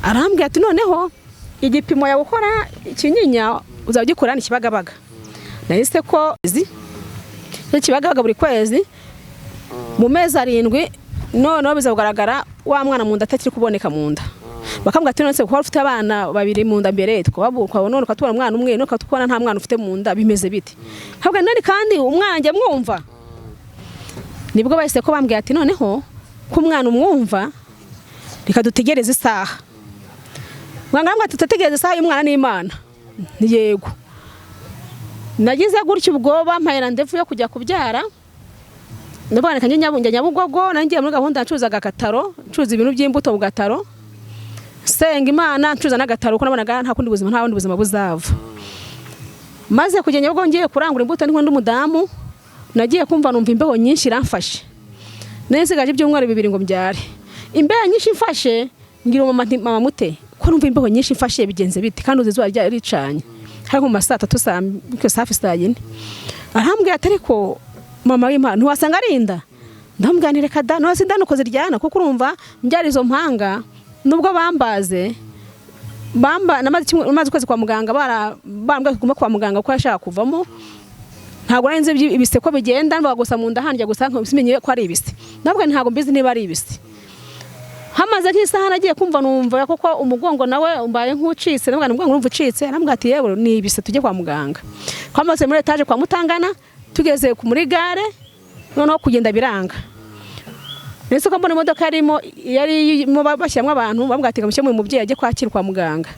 Arambwira ati noneho igipimo yawe ukora ikinyinya uzajya ugikora ni Kibagabaga. Nahise ko Kibagabaga buri kwezi mu mezi 7, noneho bizagaragara wa mwana mu nda atakiri kuboneka mu nda. Bakambwira ati none se kuba ufite abana babiri mu nda mbere twabukwa, none ukatubona umwana umwe, none ukatubona nta mwana ufite mu nda, bimeze bite? Ntabwo none kandi umwana njye mwumva. Nibwo bahise ko bambwira ati noneho ko umwana umwumva, reka dutegereze isaha. Muganga arambwira ati tutategereze isaha y'umwana n'Imana. Yego. Nagize gutyo ubwo bampaye randevu yo kujya kubyara, ndavuga reka njye Nyabugogo. Nangiye muri gahunda ncuruzaga agataro, ncuruza ibintu by'imbuto mu gataro, senga Imana ncuruza n'agataro, kuko nabonaga nta kundi buzima, nta bundi buzima buzava. Maze kujya Nyabugogo ngiye kurangura imbuto ndi n'umudamu, nagiye kumva numva imbeho nyinshi iramfashe. Nari nsigaje ibyumweru 2 ngo mbyare, imbeho nyinshi imfashe, ngira mama nti mama mute ko numva imbeho nyinshi imfashe bigenze bite, kandi uzi izuba ryari ricanye, hari nko mu ma saa tatu, saa hafi saa yine. Arambwira ati ariko mama w'Imana ntiwasanga ari inda? Ndamubwira nti reka da, none se inda nuko ziryana? Kuko urumva mbyara izo mpanga nubwo bambaze bamba namaze ukwezi kwa muganga, barambwira kuguma kwa muganga kuko yashaka kuvamo. Ntabwo nari nzi ibise ko bigenda, mvuga gusa mu nda handya gusa simenye ko ari ibise. Ndabwo ntabwo mbizi niba ari ibise. Hamaze nk'isaha nagiye kumva numva koko umugongo nawe umbaye nk'ucitse, ndabwo umugongo urumva ucitse. Arambwira ati yewe ni ibise, tujye kwa muganga. Twamaze muri etaje kwa Mutangana, Tugeze muri gare, noneho kugenda biranga. Ndetse ko mbona imodoka yari irimo bashyiramo abantu, bambwira ati mushyire uyu mubyeyi ajye kwakira kwa muganga.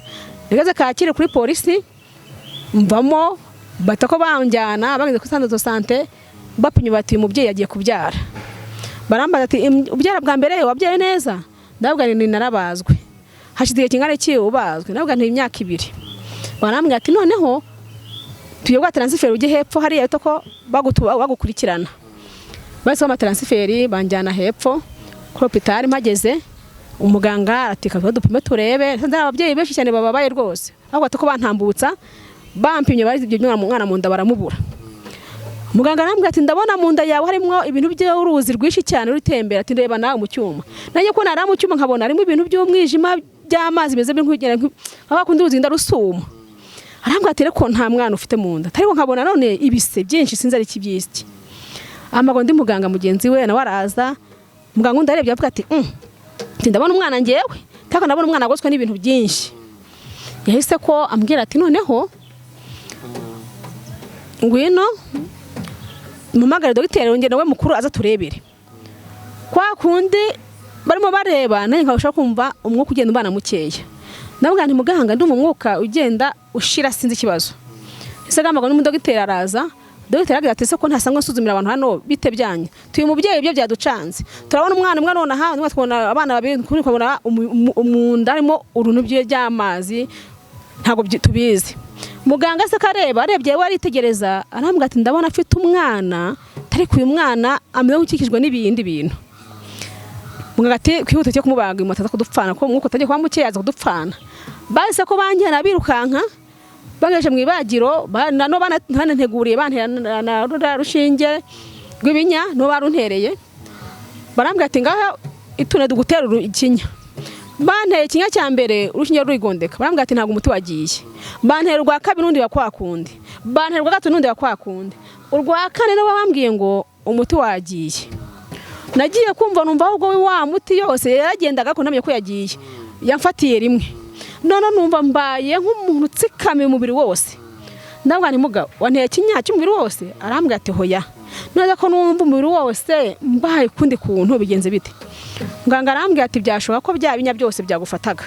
Nageze Kacyiru kuri polisi, mvamo, bata ko banjyana. Bageze kuri centre de santé, bapimye, bati uyu mubyeyi agiye kubyara. Barambaza ati ubyara bwa mbere, wabyaye neza? Ndababwira nti narabazwe. Hashize igihe kingana iki ubazwe? Ndababwira nti imyaka 2. Barambwira ati noneho tugiye guha transfert, ujye hepfo hariya ko bagukurikirana. Bahise bampa transfert, banjyana hepfo kuri hôpital. Mpageze, umuganga aratika dupime turebe. Nsanze hari ababyeyi benshi cyane bababaye rwose, ahubwo ati ko bantambutsa, bampimye, bari ibyo umwana mu nda baramubura. Muganga arambwira ati ndabona mu nda yawe harimo ibintu by'uruzi rwinshi cyane rutembera. Ati ndeba nawe mu cyuma. Nanjye ko nara mu cyuma nkabona harimo ibintu by'umwijima by'amazi bimeze nk'ugera aho kundi uruzi ndarusuma. Arambwira ati reko nta mwana ufite mu nda, ariko nkabona none ibise byinshi, sinzi ari ikibyiki. Amago ndi muganga mugenzi we nawe araza. Muganga undi arebye avuga ati ati ndabona umwana ngewe, kandi ndabona umwana agoswe n'ibintu byinshi. Yahise ko ambwira ati noneho ngwino mpamagare dogiteri wongere nawe mukuru aza turebere. Kwa kundi barimo bareba, nanjye nkabasha kumva umwuka ugenda umbana mukeya. Ndabwira nti muganga, ndumva umwuka ugenda ushira, sinzi ikibazo. Ese gamaga n'umudogiteri araza. Dogiteri aragira ati ese ko ntasangwa nsuzumira abantu hano, bite byanyu? Tuyu mubyeyi ibyo byaducanze, turabona umwana umwe none aha, tukabona abana babiri, tukabona mu nda harimo uruntu by'amazi, ntabwo tubizi. Muganga se kareba, arebye we aritegereza, arambwira ati ndabona afite umwana, ariko uyu mwana ameze nk'ukikijwe n'ibindi bintu. Muganga ati kwihutira cyo kumubaga, uyu ataza kudupfana, ko umwuka utagiye kuba mukeya aza kudupfana. Bahise ko banjyana birukanka, bangejeje mu ibagiro, nano bananteguriye, bantera na ruriya rushinge rw'ibinya, no baruntereye. Barambwira ati ngaho itune dugutera ikinya. Banteye ikinya cya mbere, urushinge rurigondeka. Barambwira ati ntabwo umuti wagiye. Bantera urwa kabiri, n'undi bakwakundi. Bantera urwa gatatu, n'undi bakwakundi. Urwa kane nabo bambwiye ngo umuti wagiye. Nagiye kumva numva ahubwo wa muti yose yaragendaga ko namenye ko yagiye, yamfatiye rimwe. None numva mbaye nk'umuntu utsikamiye umubiri wose. Ndabwira nti mugabo, wanteye ikinya cy'umubiri wose? Arambwira ati hoya. None ko numva umubiri wose mbaye ukundi kuntu, bigenze bite? Muganga arambwira ati byashoboka ko bya binya byose byagufataga.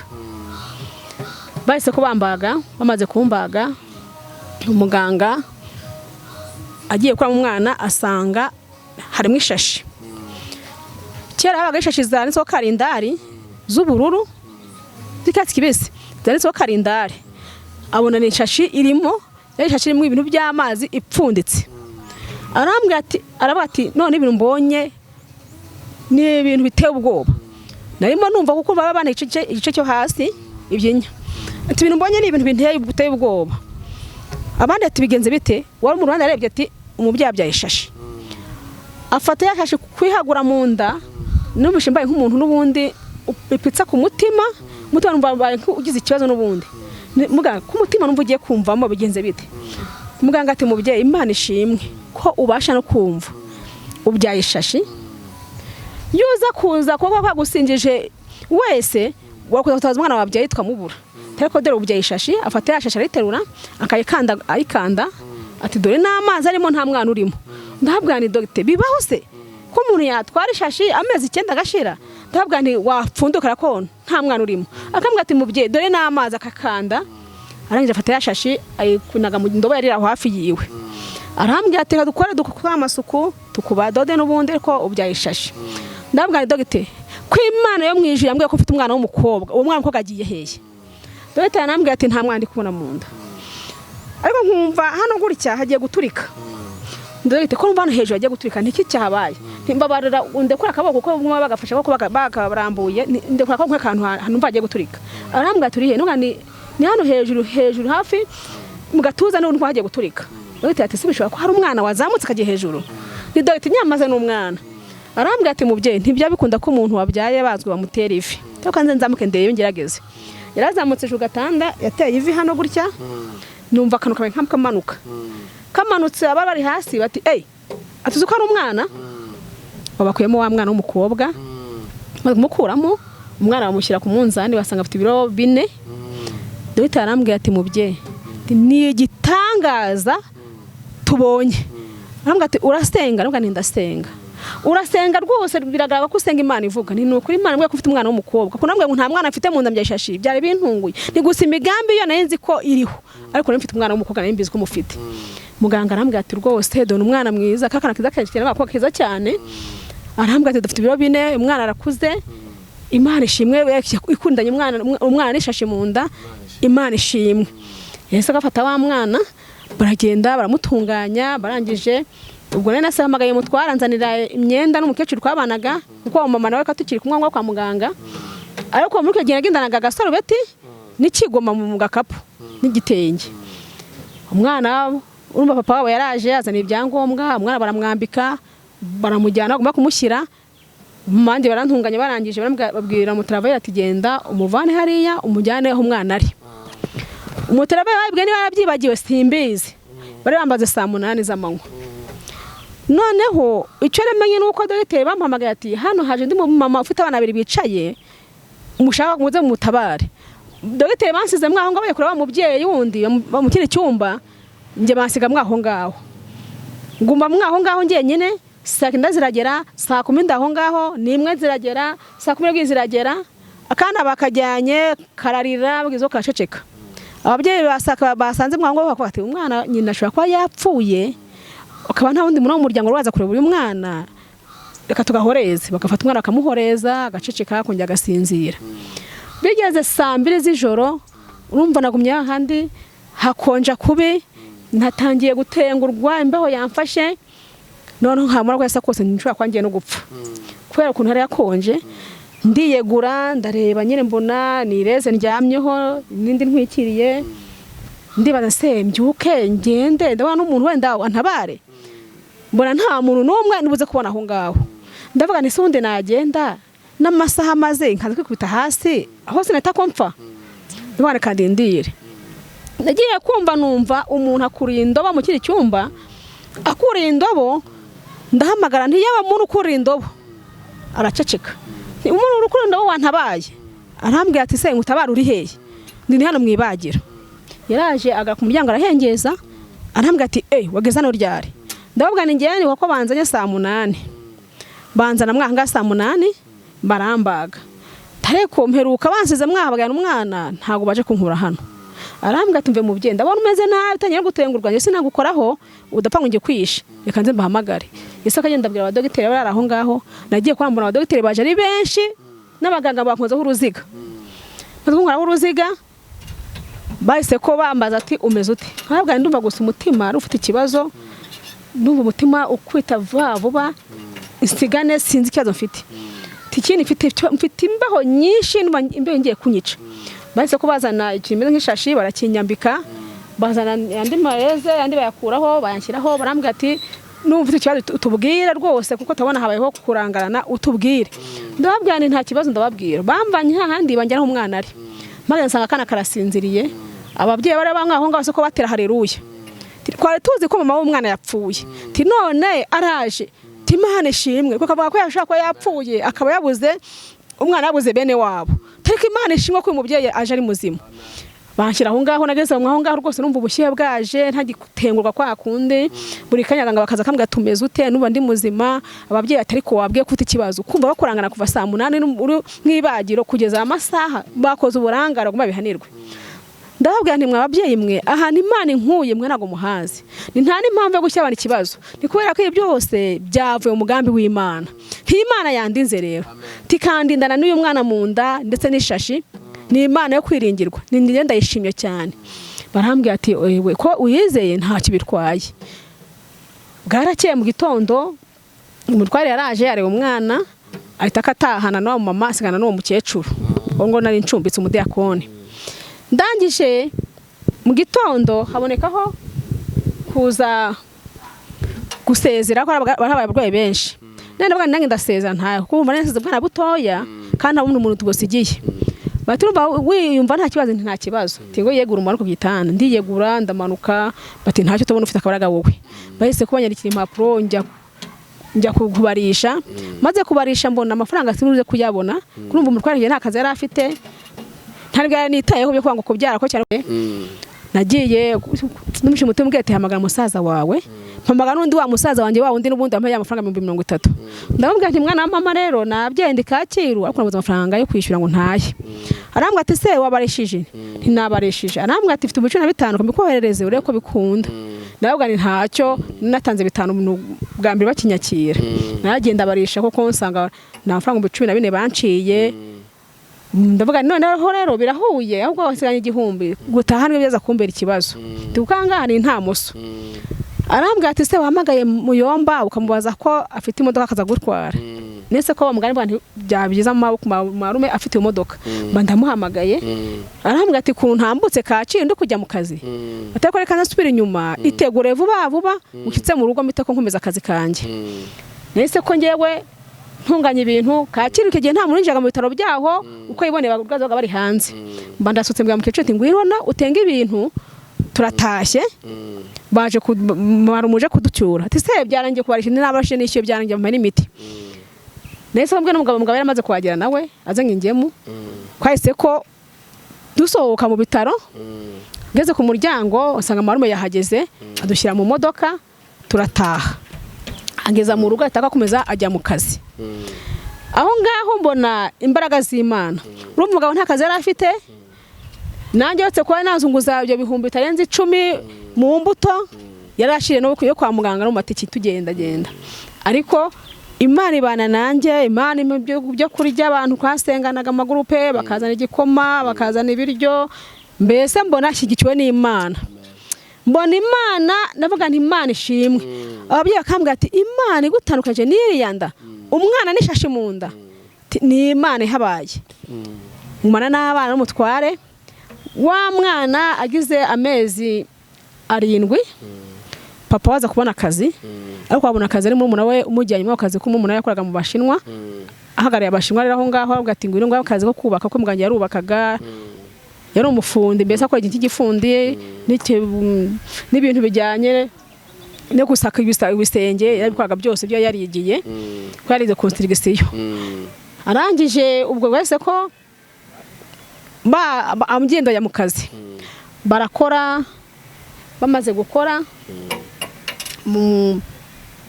Bahise ko bambaga. Bamaze kumbaga, umuganga agiye kuramo umwana asanga harimo ishashi. Kera habaga ishashi zanditseho karindari z'ubururu, z'icyatsi kibisi, zanditseho karindari. Abona ni ishashi irimo, yari ishashi irimo ibintu by'amazi ipfunditse. Arambwira ati, aravuga ati none ibintu mbonye ni ibintu biteye ubwoba. Narimo numva kuko baba bana igice cyo hasi ibyinya. Ati ibintu mbonye ni ibintu biteye ubwoba. Abandi ati bigenze bite? Wari mu ruhande arebye ati umubyeyi abyaye ishashi. Afata ya shashi kwihagura mu nda, numvise mbaye nk'umuntu n'ubundi ipitsa ku mutima, umutima numva mbaye ugize ikibazo n'ubundi. Muganga, ku mutima numva ugiye kumvamo, bigenze bite? Muganga ati mubyeyi, Imana ishimwe ko ubasha no kumva, ubyaye ishashi. Yuza kuza kuba kwagusinjije wese wakuza gutabaza umwana wabyaye tukamubura, ariko dore ubyaye ishashi. Afata ya shashi arayiterura, akayikanda, ayikanda, ati dore n'amazi arimo, nta mwana urimo. Ndabwira ni dogite, bibaho se ko umuntu yatwara ishashi amezi 9 agashira? Ndabwira nti wapfunduka ko nta mwana urimo? Akambwira ati mubyeyi, dore n'amazi. Akakanda, arangije afata ya shashi ayikunaga mu ndobo yari aho hafi yiwe. Arambwira ati dukore dukora amasuku tukubadode n'ubundi, ariko ubyaye ishashi. Ndabwira nti dogite, ko Imana yo mu ijuru yambwiye ko mfite umwana w'umukobwa, uwo mwana w'umukobwa agiye hehe? Dogite yanambwiye ati nta mwana ndi kubona mu nda, ariko nkumva hano gutya hagiye guturika. Dogite, ko numva hano hejuru hagiye guturika, niki cyahabaye? Ntimbabarira ndekura akaboko kuko bumwe bagafashe ko bakabarambuye, ndekura akaboko nk'akantu numva hagiye guturika. Arambwira ati uri he? Ni hano hejuru, hejuru hafi mu gatuza n'ubu hagiye guturika. Dogite ati si bishobora ko hari umwana wazamutse akajya hejuru? Ni dogite, nyamaze n'umwana. Arambwira ati mubyeyi, ntibya bikunda ko umuntu wabyaye bazwi bamutera ivi, ariko nze nzamuke ndebe ngerageze. Yarazamutse ku gatanda, yateye ivi hano gutya, numva akantu kabaye nk'akamanuka. Kamanutse, abari bari hasi bati ey, atuzi ko ari umwana. Babakuyemo wa mwana w'umukobwa. Bamaze kumukuramo umwana, bamushyira ku munzani, basanga afite ibiro 4. Dogiteri arambwira ati mubyeyi, ni igitangaza tubonye. Arambwira ati urasenga? Arambwira nti ndasenga. Urasenga rwose, biragaragara ko usenga Imana ivuga. Ni ukuri Imana imbwiye ko ufite umwana w'umukobwa, kuko nambwiye ngo nta mwana mfite mu nda mbyashashi, byari bintunguye. Ni gusa imigambi yo nari nzi ko iriho, ariko nari mfite umwana w'umukobwa, nari mbizi ko mufite. Muganga arambwira ati rwose dore umwana mwiza, kakana keza cyane, abakobwa keza cyane. Arambwira ati dufite ibiro 4, umwana arakuze, Imana ishimwe ikundanye umwana n'ishashi mu nda, Imana ishimwe. Yahise agafata wa mwana, baragenda baramutunganya. Barangije ubwo nari nasahamagaye mutwara nzanira imyenda n'umukecuru twabanaga, kuko uwo mama nawe ko tukiri kumwe kwa muganga. Ariko muri icyo gihe nagendanaga agasarubeti n'ikigoma mu gakapu n'igitenge. Umwana, urumva papa wabo yaraje azana ibyangombwa, umwana baramwambika, baramujyana bagomba kumushyira mandi, barantunganya. Barangije babwira umutaravayi ati genda umuvane hariya umujyane aho umwana ari. Umutaravayi babibwiye niba yarabyibagiwe simbizi, bari bambaze saa 8 z'amanywa. Noneho icyo namenye ni uko dogiteri bamuhamagaye ati hano haje undi mama ufite abana babiri bicaye, mushaka muze mutabare. Dogiteri bansize mwaho ngaho, bagiye kureba wa mubyeyi wundi mu kindi cyumba, njye bansiga mwaho ngaho, nguma mwaho ngaho njyenyine. Saa 9 ziragera, saa 10 ndaho ngaho, n'imwe ziragera, saa 12 ziragera, akana bakajyanye kararira, bwizo karaceceka. Ababyeyi basaka basanze mwaho ngaho bakavuga ati umwana nyina ashobora kuba yapfuye, akaba nta wundi muntu wo mu muryango waza kureba uyu mwana, reka tugahoreze. Bagafata umwana bakamuhoreza, agaceceka, akongera agasinzira. Bigeze saa 2 z'ijoro, urumva nagumye hahandi hakonja kubi, natangiye gutengurwa, imbeho yamfashe. Noneho nkamara kwesa kose nshobora kuba ngiye no gupfa kubera ukuntu hari hakonje. Ndiyegura, ndareba nyine, mbona nireze ndyamyeho n'indi ntwikiriye. Ndibaza se mbyuke ngende, ndabona n'umuntu wenda antabare? Mbona nta muntu n'umwe nibuze kubona aho ngaho. Ndavuga nti se ubundi nagenda n'amasaha maze nkaza kwikubita hasi aho sinahita ko mpfa? Ndavuga reka ndindire. Nagiye kumva numva umuntu akuriye indobo mu kindi cyumba, akuriye indobo. Ndahamagara nti yaba muntu ukuriye indobo, araceceka. Nti umuntu ukuriye indobo wantabaye? Arambwira ati se ngutabara uri hehe? Ndi hano mu ibagiro. Yaraje agara ku muryango arahengeza, arambwira ati eh wageze hano ryari? Ndababwira ni njyewe kuko banzanye saa 8, banzana mwaha saa 8 barambaga, ariko mperuka bansize mwahabagana umwana, ntabwo baje kunkura hano. Arambwira ati mve mubyeyi, ndabona umeze nabi, utangiye gutengurwa, njye sinagukoraho udapfa ngo njye kwishe, reka nze mbahamagare. Ese akagenda abwira abadogiteri bari aho ngaho. Nagiye kwambura, abadogiteri baje ari benshi n'abaganga, bakozeho uruziga. Maze kunkoraho uruziga, bahise ko bambaza ati umeze ute? Nkababwira ndumva gusa umutima ari ufite ikibazo, ndumva umutima ukwita vuba vuba, insigane, sinzi ikibazo mfite. Ikindi mfite imbeho nyinshi, ndumva imbeho ngiye kunyica. Bahise ko bazana ikintu kimeze nk'ishashi barakinyambika, bazana andi mareze andi bayakuraho bayanshyiraho, barambwira ati numva ufite ikibazo utubwire rwose, kuko tubona habayeho kurangarana, utubwire. Ndababwira nti nta kibazo, ndababwira. Bamvanye hahandi banjyana aho umwana ari, maze nsanga akana karasinziriye. Ababyeyi bari bamwe aho ngaho ko batera haleluya, twari tuzi ko mama w'umwana yapfuye, ti none araje, ti Imana ishimwe, kuko avuga ko yashobora kuba yapfuye akaba yabuze umwana, yabuze bene wabo, ariko Imana ishimwe ko uyu mubyeyi aje ari muzima. Banshyira aho ngaho, nageze aho ngaho rwose numva ubushyuhe bwaje, ntagitengurwa kwa kundi. Buri kanya abaganga bakaza akambwira tumeze ute? Numva ndi muzima. Ababyeyi atari ko wabwiye ko ufite ikibazo, kumva bakurangana kuva saa 8 uri mu ibagiro kugeza amasaha, bakoze uburangare bagomba bihanirwe. Ndababwira nti mwa babyeyi mwe, ahantu Imana inkuye mwe ntabwo muhazi, ni nta n'impamvu yo gushyira abantu ikibazo, ni kubera ko ibi byose byavuye mu mugambi w'Imana. Ntimana yandinze rero tikandindana n'uyu mwana mu nda ndetse n'ishashi, ni Imana yo kwiringirwa, ni njye ndayishimye cyane. Barambwira ati wewe ko uyizeye ntacyo bitwaye. Bwarakeye mu gitondo, umutware yaraje areba umwana, ahita akatahana n'uwo mama, asigana n'uwo mukecuru uwo ngo nari ncumbitse, umudiyakoni. Ndangije mu gitondo habonekaho kuza gusezera ko hari abarwayi benshi. None ndavuga nanjye ndasezera ntayo, kuko umva nasize ubwana butoya kandi nta wundi muntu tugusigiye. Bati urumva wiyumva nta kibazo? Nta kibazo. Tingo yegura umanuka ku gitanda. Ndiyegura ndamanuka, bati ntacyo tubona, ufite akabaraga wowe. Bahise kubanyandikira impapuro, njya kubarisha. Maze kubarisha mbona amafaranga sinuze kuyabona, kurumva umutware nta kazi yari afite, nta nibwo yari nitayeho byo kwanga kubyara ko cyane. Nagiye n'umushinga umutima ubwiye ati hamagara musaza wawe, mpamagara n'undi wa musaza wanjye wa wundi n'ubundi wampaye amafaranga 30,000. Ndamubwira nti mwana wa mama rero nabyaye ndi Kacyiru ariko nabuze amafaranga yo kwishyura ngo ntahe. Arambwira ati se wabarishije? Nti nabarishije. Arambwira ati mfite 15,000 mbikoherereze urebe ko bikunda. Ndababwira nti ntacyo, natanze 5 bwa mbere bakinyakira. Naragenda barisha koko nsanga nta mafaranga 14,000 banciye. Ndavuga nti noneho rero birahuye ahubwo wasiganye 1,000 gutaha nibyo byaza kumbera ikibazo. Ndi kukangaha ni nta muso. Arambwira ati se wahamagaye Muyomba ukamubaza ko afite imodoka akaza gutwara. Nese ko bamugani bwa nti byaba byiza mu maboko marume afite imodoka. Mba ndamuhamagaye. Arambwira ati kuntu ntambutse Kacyiru ndi kujya mu kazi. Atari reka nsubira inyuma itegure vuba vuba ushyitse mu rugo mpite ko nkomeza akazi kanjye. Nese ko ngewe ntunganya ibintu Kacyiru icyo gihe nta muntu winjiraga mu bitaro byaho uko yiboneye abarwayi bari hanze. Mba ndasutse mbwira mukecuru ati ngwino utenge ibintu turatashye. Baje marumuje kuducyura ati se byarangiye kubarisha n'abashe nishyuye byarangiye bampa n'imiti. Nahise mbwe n'umugabo, mugabo yaramaze kuhagera nawe azanye ingemu. Twahise ko dusohoka mu bitaro ngeze ku muryango usanga marume yahageze adushyira mu modoka turataha. Ageza mu rugo ahita akomeza ajya mu kazi. Aho ngaho mbona imbaraga z'Imana. Urumva umugabo nta kazi yari afite, nanjye uretse kuba nazunguza ibyo bihumbi bitarenze 10 mu mbuto yari ashiriye no yo kwa muganga no mu matiki tugendagenda. Ariko Imana ibana nanjye, Imana ibyo kurya abantu twasenganaga amagurupe bakazana igikoma bakazana ibiryo, mbese mbona ashyigikiwe n'Imana. Mbona Imana ndavuga nti Imana ishimwe. Ababyeyi bakambwira ati Imana igutandukanyije n'iriya nda, umwana n'ishashi mu nda, ni Imana ihabaye. Ngumana n'abana n'umutware wa mwana agize amezi 7 papa waza kubona akazi, ariko abona akazi ari murumuna we umujyanye mu kazi ko murumuna we yakoraga mu Bashinwa, ahagarariye Abashinwa rero aho ngaho avuga ati ngwino ngaho akazi ko kubaka ko muganga yarubakaga, yari umufundi mbese akora ikintu cy'igifundi n'ibintu bijyanye no gusaka ibisenge yarabikoraga byose ibyo yarigiye ko yarize construction. Arangije ubwo wese ko amugenda ajya mu kazi barakora, bamaze gukora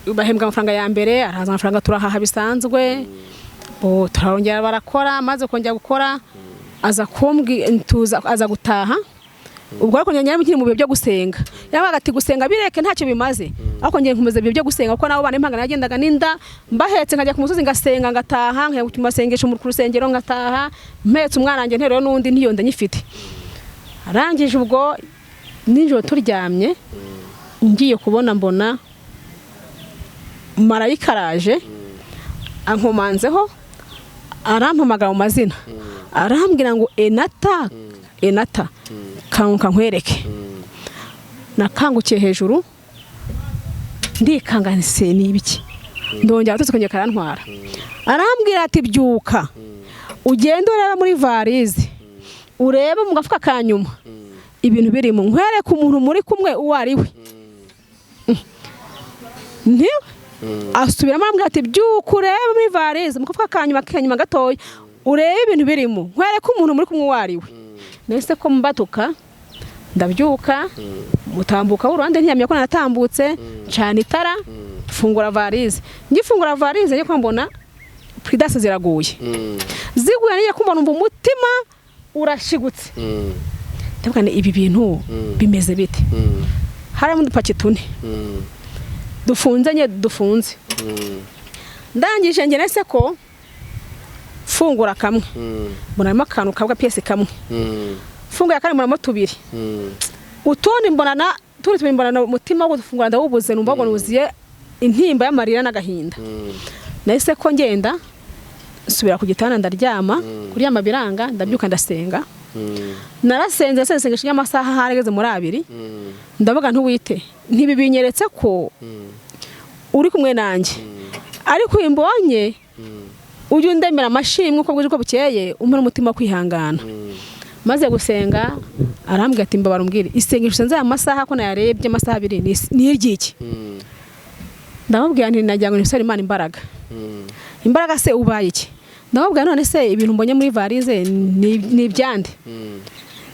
bahembwa amafaranga ya mbere, araza amafaranga turahaha bisanzwe, turarongera barakora, maze kongera gukora aza kumbwi tuza aza gutaha. Ubwo ariko njye nkiri mu bihe byo gusenga, yaravuga ati gusenga bireke ntacyo bimaze, ariko njye nkomeza ibihe byo gusenga kuko nabo bana impanga nagendaga n'inda mbahetse nkajya ku musozi ngasenga ngataha, nkajya mu masengesho mu rusengero ngataha mpetse umwana wanjye nteruye n'undi n'iyo nda nyifite. Arangije ubwo nijoro turyamye ngiye kubona mbona marayika araje ankomanzeho arampamagara mu mazina, arambwira ngo Enata Enata kanguka nkwereke. Nakangukiye hejuru ndikanga nse ni ibiki, ndongera abatutsi kongera karantwara. Arambwira ati byuka ugende urebe muri varize, urebe mu gafuka ka nyuma ibintu birimo, nkwereke umuntu muri kumwe uwo ari we. Nti asubiramo arambwira ati byuka urebe muri varize mu gafuka ka nyuma kanyuma gatoya urebe ibintu birimo, nkwereke umuntu muri kumwe uwo ari we. Nahise ko mbatuka ndabyuka mutambuka w'uruhande ntiyamenya ko natambutse, ncana itara mfungura varize. Ngifungura varize njye mbona pridase ziraguye, ziguye ngiye kumva numva umutima urashigutse, ndavuga nti ibi bintu bimeze bite? Harimo udupaki tune dufunze nye dufunze. Ndangije njye nahise ko fungura kamwe mbona harimo akantu kabwa piyesi kamwe, funguye akandi mbonamo tubiri, utundi mbona na tundi tubiri mbona umutima wo gufungura ndawubuze, numva ngo nuzuye intimba y'amarira n'agahinda. Nahise ko ngenda nsubira ku gitanda ndaryama, kuryama biranga, ndabyuka ndasenga. Narasenze nasenze isengesho ry'amasaha harageze muri 2, ndavuga ntuwite ntibibinyeretse ko uri kumwe nanjye, ariko uyu mbonye ujye undemera amashimwe uko bwije uko bukeye, umpe n'umutima wo kwihangana. Maze gusenga arambwira ati mbabara umbwire isengesho usenze aya masaha ko nayarebye amasaha 2 ni iry'iki? Ndamubwira nti nagira ngo nisore Imana imbaraga. Imbaraga se ubaye iki? Ndamubwira none se ibintu mbonye muri varize ni ibyande?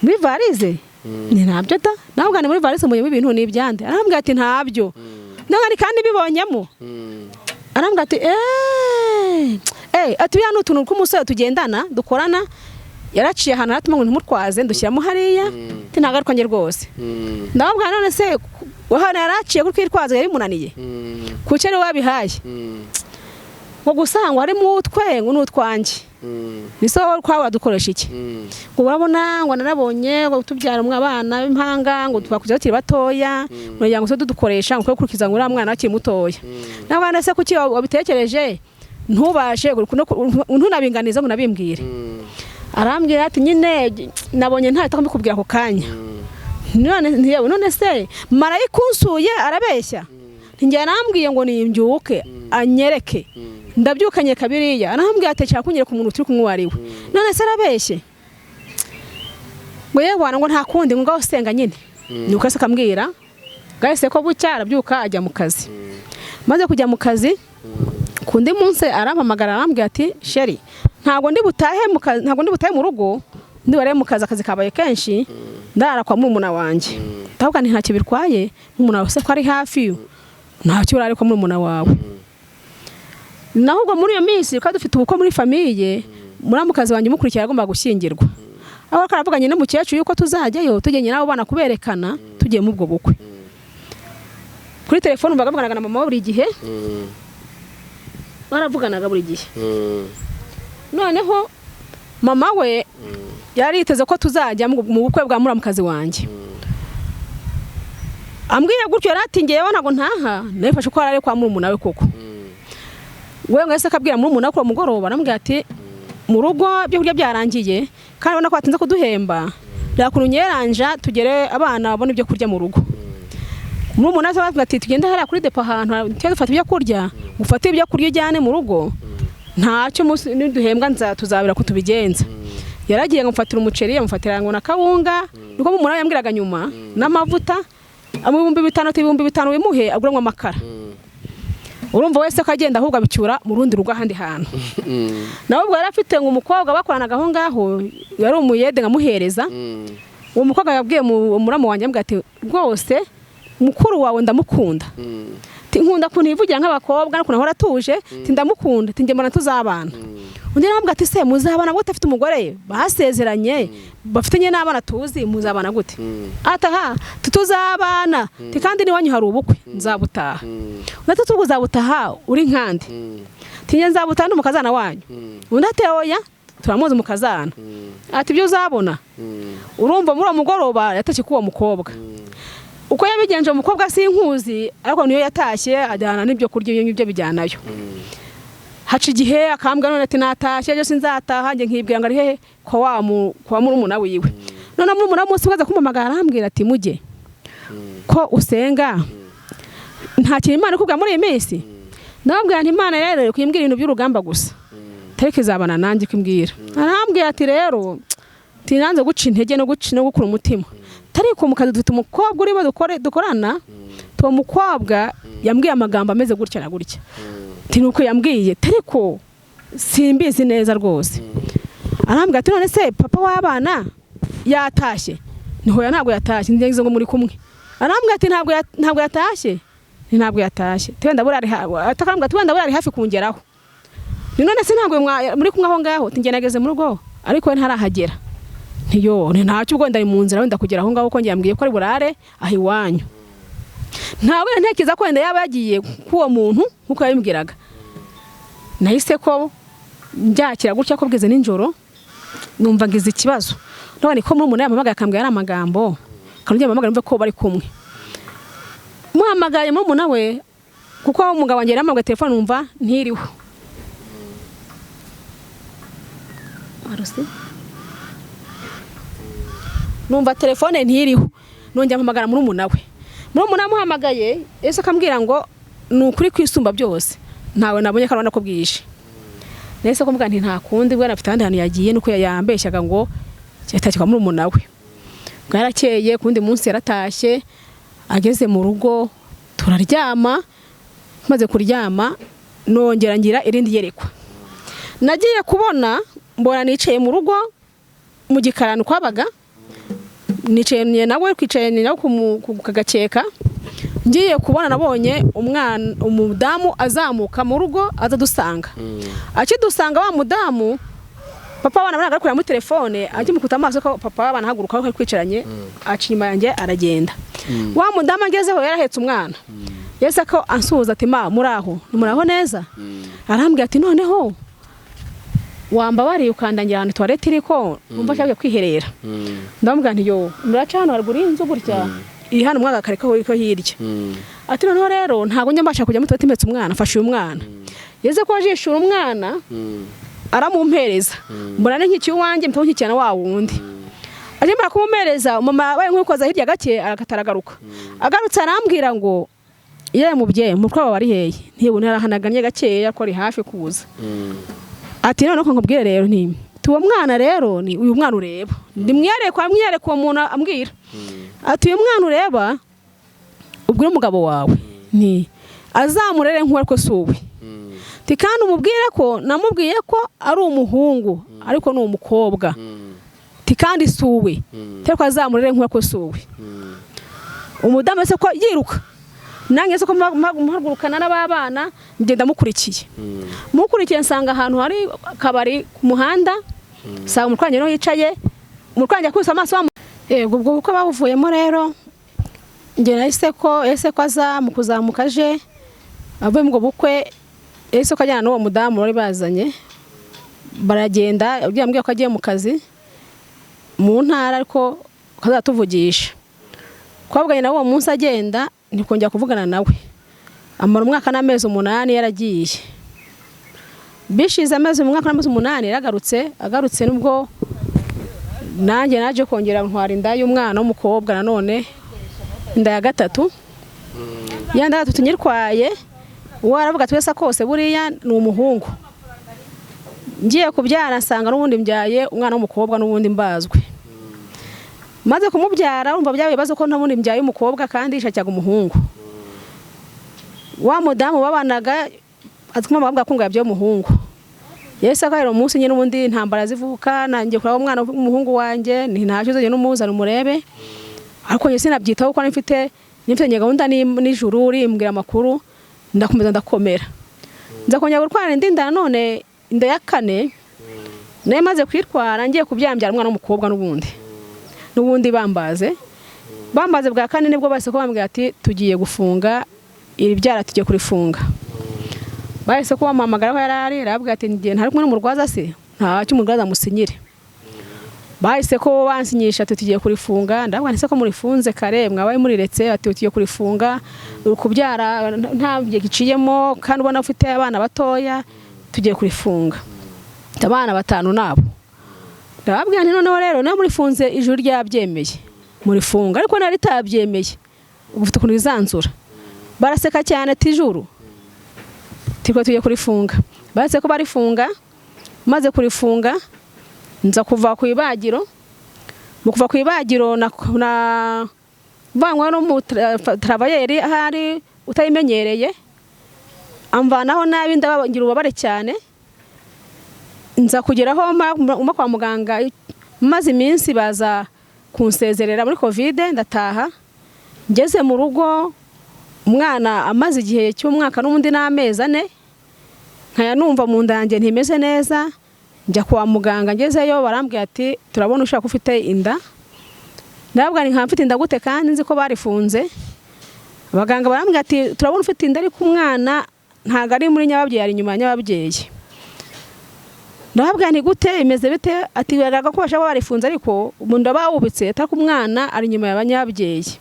Muri varize Ni ntabyo da. Nawe ni muri varisi mbonyemo ibintu ni ibyande. Arambwira ati ntabyo. Nawe kandi bibonyemo. Arambwira ati ati biriya ni utuntu tw'umusore tugendana dukorana, yaraciye ahantu aratuma ngo ntimutwaze ndushyiramo hariya, ati ntabwo ari rwose. Ndababwira none se hano yaraciye kuri kwitwaza yari munaniye, kuki ari wabihaye ngo gusa ngo harimo utwe ngo ni utwanjye, ni so twawe dukoresha iki? Ngo urabona ngo narabonye ngo tubyara abana b'impanga ngo twakuze bakiri batoya, ngo ngo tudukoresha ngo gukurikiza ngo uriya mwana akiri mutoya. N'abana se kuki wabitekereje ntubashe ntunabinganize ngo unabimbwire? Arambwira ati nyine nabonye ntahita mbikubwira ako kanya. None se marayika unsuye arabeshya? Njye arambwiye ngo nimbyuke anyereke, ndabyukanye kabiriya. Arambwira ati nshaka kunyereka umuntu turi kumwe uwo ari we. None se arabeshye? Ngo yewe ngo nta kundi, ngo ngaho senga nyine. Nuko se akambwira gahise ko bucya arabyuka ajya mu kazi. Maze kujya mu kazi, kundi munsi arampamagara, arambwira ati chéri, ntabwo ndi butahe mu kazi, ntabwo ndi butahe mu rugo, ndi bare mu kazi, akazi kabaye kenshi, ndarara kwa murumuna wanjye. Ndavuga nti ntacyo birwaye, murumuna wawe se ko ari hafi, ntacyo urare kwa murumuna wawe. Naho ubwo muri iyo minsi twari dufite ubukwe muri famille, muramukazi wanjye umukurikira agomba gushyingirwa, aho karavuganye n'umukecuru yuko tuzajyayo tujyanye n'abo bana kuberekana tugiye muri ubwo bukwe. Kuri telefone bavuganaga na mama buri gihe, baravuganaga buri gihe. Noneho mama we yari yiteze ko tuzajya mu bukwe bwa muramukazi wanjye. Ambwiye gutyo yari ati ngewe ntabwo ntaha, nabifashe ko ari kwa murumuna we koko. We mwese akabwira murumuna ko mugoroba aramubwira ati mu rugo ibyo kurya byarangiye, kandi ubona ko batinze kuduhemba, reka unyeranja tugere abana babone ibyo kurya mu rugo. Murumuna we avuga ati tugende hariya kuri depo ahantu tujye dufata ibyo kurya, ufate ibyo kurya ujyane mu rugo, ntacyo niduhembwa tuzabira ko tubigenza. Yaragiye ngo mfatira umuceri, amufatira ngo na kawunga, niko murumuna we yambwiraga nyuma, n'amavuta, 5000, ati 5000 wimuhe aguramo amakara. Urumva wese ko agenda ahubwo abicyura mu rundi rugo ahandi hantu. Nawe ubwo yari afite ngo umukobwa bakoranaga aho ngaho yari umuyede nkamuhereza. Uwo mukobwa yabwiye muramu wanjye, ambwira ati rwose mukuru wawe ndamukunda, nkunda ukuntu yivugira nk'abakobwa n'ukuntu ahora atuje, ndamukunda, njye mbona tuzabana. Undi nawe ati se muzabana gute afite umugore basezeranye bafitanye n'abana tuzi, muzabana gute? Ataha tuzabana, kandi n'iwanyu hari ubukwe nzabutaha. Undi ati uzabutaha uri nkande? Njye nzabutaha ndi umukazana wanyu. Undi ati oya turamuzi umukazana. Ati ibyo uzabona. Urumva muri uwo mugoroba yatashye k'uwo mukobwa. Uko yabigenje umukobwa sinkuzi, ariko niyo yatashye ajyana n'ibyo kurya, ibyo ngibyo bijyanayo. Haca igihe akambwa none ati natashye ejo sinzataha, njye nkibwira ngo ari hehe kwa kwa murumuna wiwe. None murumuna munsi waza kumpamagara arambwira ati mujye ko usenga nta kintu Imana ikubwira muri iyi minsi. Ndababwira nti Imana rero kuyimbwira ibintu by'urugamba gusa, tariki izabana nanjye kumbwira. Arambwira ati rero tinanze guca intege no guca no gukura umutima, tariko mu kazi dufite umukobwa urimo dukorana, tuwo mukobwa yambwiye amagambo ameze gutya na gutya, nuko yambwiye tariko simbizi neza rwose. Arambwira ati none se papa w'abana yatashye? Niho ntabwo yatashye, ngize ngo muri kumwe. Arambwira ati ntabwo yatashye, ntabwo yatashye, wenda burari ati wenda burari hafi kungeraho. Ni none se ntabwo muri kumwe aho ngaho? Njye nageze mu rugo ariko we ntarahagera. Ntiyo ntacyo ubwo ndari mu nzira wenda kugera aho ngaho, ko njye yambwiye ko ari burare aho iwanyu. Ntabwo ntekereza ko wenda yaba yagiye k'uwo muntu nkuko yabimbwiraga. Nahise ko mbyakira gutya ko bwize nijoro numva ngize ikibazo. None ko murumuna yampamagaye akambwira ari amagambo, kanongera mpamagara numve ko bari kumwe. Muhamagaye murumuna we kuko umugabo wanjye yarampamagaye telefone numva ntiriho. Numva telefone ntiriho, nongera mpamagara murumuna we. Murumuna amuhamagaye ese akambwira ngo ni ukuri kwisumba byose ntawe nabonye karabona ko bwije. Nese ko mvuga nti nta kundi bwana afite ahandi hantu yagiye, nuko yambeshyaga ngo yatashye kwa murumuna we. Bwarakeye kundi munsi yaratashye, ageze mu rugo turaryama, maze kuryama nongera ngira irindi yerekwa. Nagiye kubona mbona nicaye mu rugo mu gikarano kwabaga, Nicaye nawe, twicaye nawe ku kagakeka. Ngiye kubona nabonye umwana, umudamu azamuka mu rugo aza dusanga. Akidusanga wa mudamu, papa w'abana baraga kureba muri telefone, akimukuta amaso ko papa w'abana ahaguruka aho twicaranye, aca inyuma yanjye aragenda. Wa mudamu agezeho yarahetse umwana. Yese ko ansuhuza ati: "Ma, muraho, muraho neza?" Arambwira ati: "Noneho wambabariye ukandangira ahantu toilette iri, ko numva nshaka kwiherera." Ndamubwira nti: "Yo, muraca hano haruguru y'inzu gutya, iri hano mwaga kare ko hirya." Ati: "Noneho rero ntabwo njya mbasha kujya muri toilette mpetse umwana, mfashe uyu mwana." Yeze ko ajishura umwana aramumpereza, mbona ni nkikiye uwanjye, mpita nkikira na wa wundi. Akimara kumumpereza, mama yabaye nk'ukoza hirya gake aragataragaruka. Agarutse arambwira ngo: "Yewe mubyeyi, umutwe wawe ari hehe?" Ntibone arahanaganye gakeya ko ari hafi kuza. Ati: "Noneho nkubwire rero, nti uwo mwana rero ni uyu mwana ureba." Ndimwereka, amwereka uwo muntu, ambwira ati: "Uyu mwana ureba, ubwire umugabo wawe nti azamurere nk'uwo, ariko si uwe. Ati kandi umubwire ko namubwiye ko ari umuhungu, ariko ni umukobwa. Ati kandi si uwe, ariko azamurere nk'uwo, ariko si uwe." Umudamu ese ko yiruka, nanjye se ko mpagurukana n'ababana, ngenda mukurikiye. Mukurikiye nsanga ahantu hari akabari ku muhanda, nsanga umutwanyi niho yicaye. Umutwanyi akubise amaso. Yego, ubwo bukwe babuvuyemo rero, njye nahise ko ese ko aza mu kuzamuka aje avuye mu ubwo bukwe, ese ko ajyana n'uwo mudamu bari bazanye, baragenda. Ugiye ambwiye ko agiye mu kazi mu ntara, ariko kazatuvugisha. Twavuganye nawe uwo munsi agenda, ntikongera kuvugana nawe. Amara umwaka n'amezi 8 yaragiye. Bishize amezi, umwaka n'amezi 8, yaragarutse. Agarutse nubwo nanjye naje kongera ntwara inda y'umwana w'umukobwa, nanone inda ya gatatu. Ya nda ya gatatu nyirwaye, uwo aravuga twese kose buriya ni umuhungu. Ngiye kubyara nsanga n'ubundi mbyaye umwana w'umukobwa, n'ubundi mbazwe. Maze kumubyara urumva byabaye ibibazo ko n'ubundi mbyaye umukobwa kandi yishakiraga umuhungu. Wa mudamu babanaga azwi bavuga ko ngo yabyaye umuhungu. Yese akahera umunsi nyine ubundi intambara zivuka, nanjye kureba umwana w'umuhungu wanjye, ni ntacyo uzajya n'umuzana umurebe. Ariko njye sinabyitaho kuko nifite gahunda n'ijuru rimbwira amakuru. Ndakomeza ndakomera, nza kongera gutwara indi nda, none inda ya kane. Nayo maze kwitwara, ngiye kubyambyara umwana w'umukobwa, n'ubundi bambaze bwa kane. Nibwo bahise ko bambwira ati: "Tugiye gufunga iri byara, tugiye kurifunga." Bahise ko bamuhamagara aho yari ari, arababwira ati: "Ngiye ntari kumwe n'umurwaza, se ntacyo umurwaza amusinyire." Bahise ko bansinyisha ati: "Tugiye kurifunga." Ndavuga nti: "Se ko murifunze kare, mwabaye muriretse?" Ati: "Tugiye kurifunga, uri kubyara nta gihe giciyemo kandi ubona ufite abana batoya, tugiye kurifunga." Mfite abana batanu nabo. Ndababwira nti: "Noneho rero niba murifunze ijuru ryabyemeye, murifunga, ariko nari ritabyemeye ubu ufite ukuntu rizanzura." Baraseka cyane ati: "Ijuru tiko tugiye kurifunga." Bahise ko barifunga. Maze kurifunga nza kuva ku ibagiro. Mu kuva ku ibagiro na vanywe n'umutravailleur ahari utayimenyereye, amvanaho nabi, ndabagira ububabare cyane. Nza kugeraho mpa kwa muganga, maze iminsi baza kunsezerera muri COVID, ndataha. Ngeze mu rugo, umwana amaze igihe cy'umwaka n'ubundi n'amezi 4, nkaya numva mu nda yanjye ntimeze neza. Njya kwa muganga, ngezeyo barambwira ati: "Turabona ushaka ufite inda." Ndababwira nti: "Nkaba mfite inda gute kandi nzi ko barifunze?" Abaganga barambwira ati: "Turabona ufite inda, ariko umwana ntabwo ari muri nyababyeyi, ari inyuma ya nyababyeyi." Ndababwira nti: "Gute, bimeze bite?" Ati: "Biragaragara ko bashobora kuba barifunze, ariko umuntu aba wubitse, atari ko umwana ari inyuma ya nyababyeyi."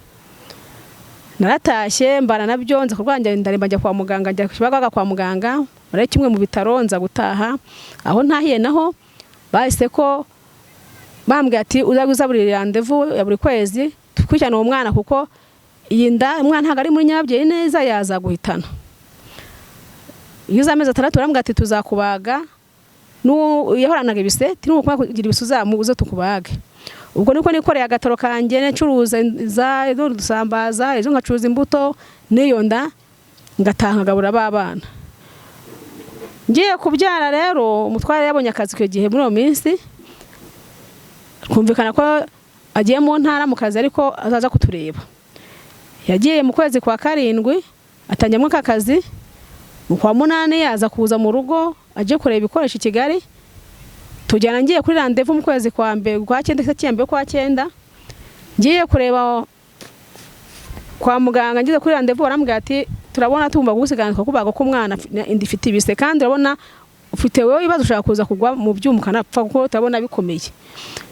Naratashye mbana nabyo, nza kurwanya, ndaremba, njya kwa muganga, njya Kibagabaga kwa muganga muri kimwe mu bitaro. Nza gutaha, aho ntahiye naho bahise ko bambwiye ati: "Uzajya uza buri rendez-vous ya buri kwezi dukurikirane uwo mwana, kuko iyi nda umwana ntabwo ari muri nyababyeyi neza, yaza guhitana." Iyo uza amezi 6 barambwira ati: "Tuzakubaga." Yahoranaga ibise, nuko kugira ibise uzamuze tukubage. Ubwo niko nikoreye agatoro kanjye, ncuruza za dusambaza, ejo nkacuruza imbuto n'iyo nda, ngataha nkagaburira ba bana. Ngiye kubyara rero, umutware yabonye akazi icyo gihe. Muri iyo minsi twumvikana ko agiye mu ntara mu kazi ariko azaza kutureba. Yagiye mu kwezi kwa 7 atangiramo aka kazi, mu kwa 8 yaza kuza mu rugo aje kureba ibikoresho i Kigali. Tujyana ngiye kuri rendez-vous mu kwezi kwa mbere kwa 9 cyembe kwa 9 ngiye kureba kwa muganga. Ngeze kuri rendez-vous barambwira ati turabona tugomba kugusiganira kubaga ko umwana inda ifite ibise, kandi urabona ufite wowe ibibazo ushaka kuza kugwa mu byuma ukanapfa kuko turabona bikomeye.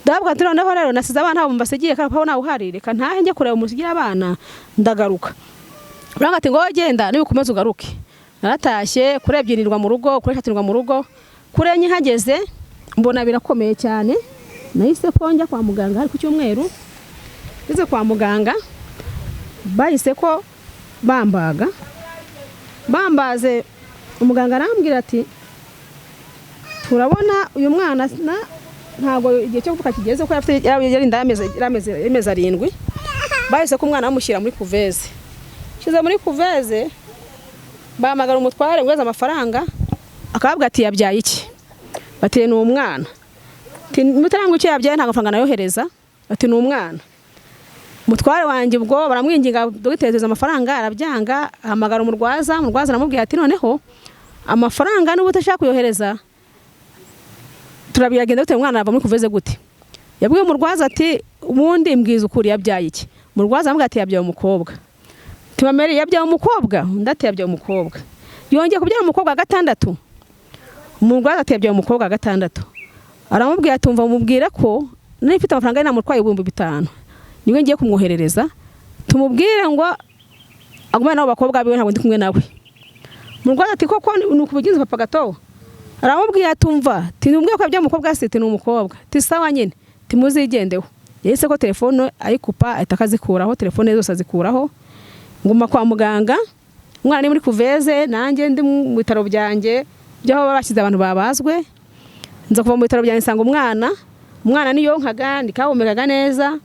Ndababwira ati noneho rero nasize abana abo mbasigiye kandi papa nawe uhari, reka ntahe njye kureba umusigira abana ndagaruka. Barambwira ati ngo genda niba ukomeza ugaruke. Naratashye kuri 2 nirwa mu rugo, kuri 3 nirwa mu rugo, kuri 4 hageze mbona birakomeye cyane. Nahise ko njya kwa muganga hari ku cyumweru. Ngeze kwa muganga bahise ko bambaga, bambaze umuganga arambwira ati turabona uyu mwana ntabwo igihe cyo kuvuka kigeze kuko yari inda y'amezi 7. Bahise ko umwana bamushyira muri couveuse. Shyize muri couveuse bahamagara umutware ngo amafaranga, akababwira ati yabyaye iki? Bati ni umwana. Mutarangwa icyo yabyaye nta mafaranga nayohereza. Ati ni umwana. Umutware wanjye ubwo baramwinginga dogiteri amafaranga arabyanga, ahamagara umurwaza, umurwaza aramubwira ati noneho amafaranga n'ubu utashaka kuyohereza turabiyagenda gute, umwana ava muri couveuse gute? Yabwiye umurwaza ati ubundi mbwiza ukuri yabyaye iki? Umurwaza aramubwira ati yabyaye umukobwa. Tibamere yabyaye umukobwa, undi ati yabyaye umukobwa. Yongeye kubyara umukobwa wa 6. Umurwaza ati yabyaye umukobwa wa 6. Aramubwira ati umva mubwira ko nari mfite amafaranga ye namutwaye 5000 niwe ngiye kumwoherereza, tumubwire ngo agumane n'abo bakobwa biwe ntabwo ndi kumwe nawe. Umurwaza ati koko ni ukubigenza papa gato? Aramubwira ati umva tinubwiye ko yabyaye umukobwa se, ni umukobwa. Ti sawa nyine timuzigendeho. Yahise ko telefone ayikupa ahita akazikuraho, telefone zose azikuraho. Nguma kwa muganga, umwana ni muri couveuse nanjye ndi mu bitaro byanjye by'aho bashyize abantu babazwe. Nza kuva mu bitaro byanjye nsanga umwana niyonkaga ndikahumekaga neza,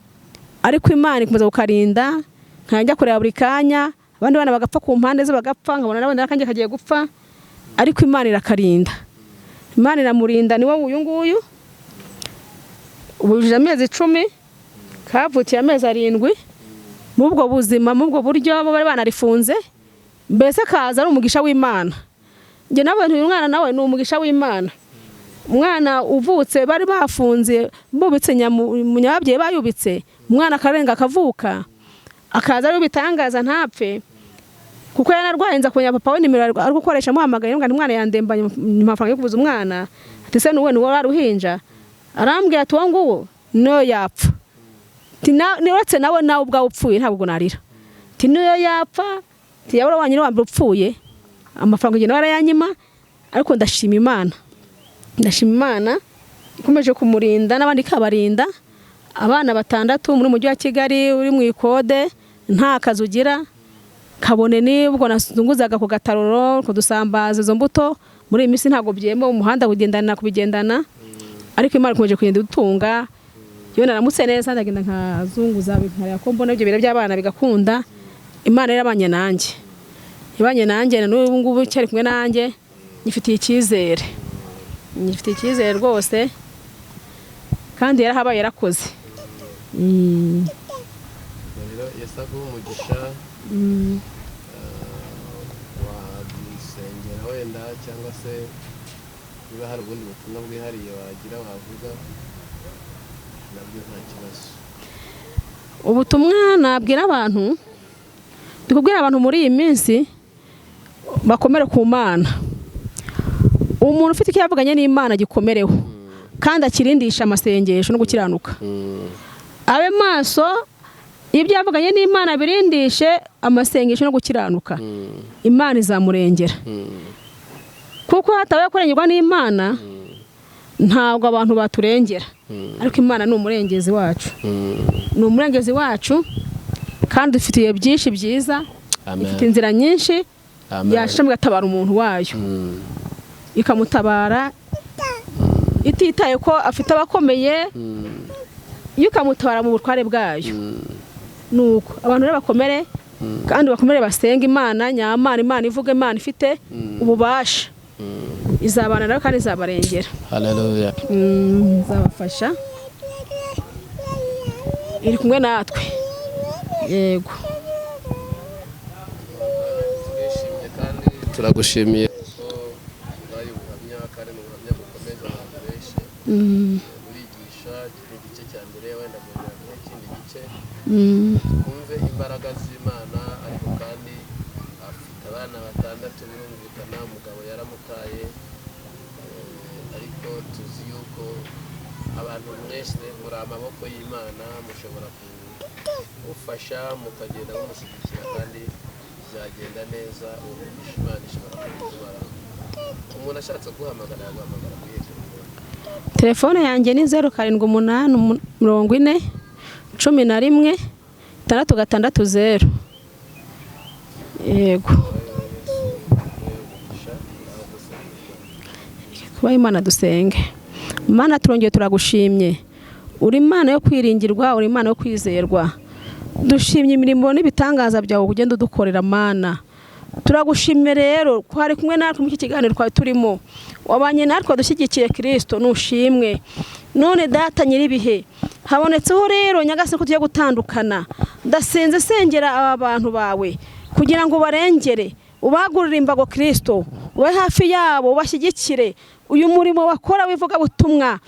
ariko Imana ikomeza kukarinda, nkajya kureba buri kanya, abandi bana bagapfa ku mpande ze bagapfa, nkabona n'abandi n'akanjye kagiye gupfa, ariko Imana irakarinda. Imana iramurinda. Niwe uyu nguyu ubujije amezi 10, kavukiye amezi 7 mu ubwo buzima, mu ubwo buryo bo bari banarifunze, mbese kaza ari umugisha w'Imana. Njye nawe uyu mwana nawe ni umugisha w'Imana. Umwana uvutse bari bafunze bubitse nyababyeyi bayubitse, umwana akarenga akavuka akaza ari bitangaza ntapfe, kuko yanarwaye. Nza kumenya papa we nimero ari gukoresha amuhamagaye ngo umwana yandembanye amafaranga yo kuvuza umwana. Ati se nuwe niwe waruhinja? Arambwira ati uwo nguwo niyo yapfa, uretse nawe nawe ubwawe upfuye ntabwo narira. Ati niyo yapfa, ati yabura wanyine wa mbere upfuye, amafaranga ugenda warayanyima. Ariko ndashima Imana, ndashima Imana ikomeje kumurinda n'abandi ikabarinda. Abana 6 muri mujyi wa Kigali uri mu ikode nta kazi ugira, kabone nibwo nazunguzaga ku gataruro kudusambaza izo mbuto. Muri iyi minsi ntabwo byemewe umuhanda kugendana kubigendana, ariko Imana ikomeje kugenda idutunga. Iyo naramutse neza ndagenda nkazunguza nkareba ko mbona ibyo biro by'abana bigakunda. Imana yarabanye nanjye, ibanye nanjye na n'ubu ngubu cyari kumwe nanjye, nyifitiye icyizere, nyifitiye icyizere rwose, kandi yarahabaye yarakoze. Rero Yesu aguhe umugisha. Wadusengera wenda cyangwa se niba hari ubundi butumwa bwihariye wagira wavuga nabyo nta kibazo. Ubutumwa nabwira abantu, ndi kubwira abantu muri iyi minsi bakomere ku Mana. Umuntu ufite icyo yavuganye n'Imana gikomereho kandi akirindisha amasengesho no gukiranuka, abe maso ibyo yavuganye n'Imana birindishe amasengesho no gukiranuka, Imana izamurengera. Kuko hatabaye kurengerwa n'Imana ntabwo abantu baturengera, ariko Imana ni umurengezi wacu, ni umurengezi wacu kandi dufitiye byinshi byiza, ifite inzira nyinshi yashimwe igatabara umuntu wayo, ikamutabara ititaye ko afite abakomeye, iyo ikamutabara mu butware bwayo. Nuko abantu rero bakomere kandi bakomere basenga Imana nyamana, Imana ivuga, Imana ifite ububasha, izabana nawe kandi izabarengera. Haleluya. Izabafasha. Iri kumwe natwe, yego. Turishimye kandi turagushimiye ko ubaye ubuhamya, kandi ni ubuhamya bukomeza abantu benshi. Urigisha, iki ni igice cya mbere, wenda mwongera guha ikindi gice twumve imbaraga z'Imana. Ariko kandi afite abana batandatu, birumvikana umugabo yaramutaye. Ariko tuzi yuko abantu mwese muri amaboko y'Imana, mushobora kumufasha mukagenda mumushyigikira kandi byagenda neza. Uwo mugisha Imana ishobora kubitubara. Umuntu ashatse guhamagara yaguhamagara kuri iyo telefone? Telefone yanjye ni 078 40 11 660. Yego. Umugisha nawe dusenga. Kuba Imana dusenge. Imana, turongeye turagushimye. Uri Imana yo kwiringirwa, uri Imana yo kwizerwa. Dushimye imirimo n'ibitangaza byawe ugenda udukorera. Mana, turagushimye rero ko hari kumwe natwe muri iki kiganiro twari turimo, wabanye natwe, wadushyigikiye. Kirisito nushimwe. None Data nyir'ibihe, habonetseho rero Nyagasani ko tugiye gutandukana. Ndasenze, sengera aba bantu bawe kugira ngo barengere, ubagurire imbago. Kirisito, ube hafi yabo, ubashyigikire uyu murimo wakora w'ivugabutumwa,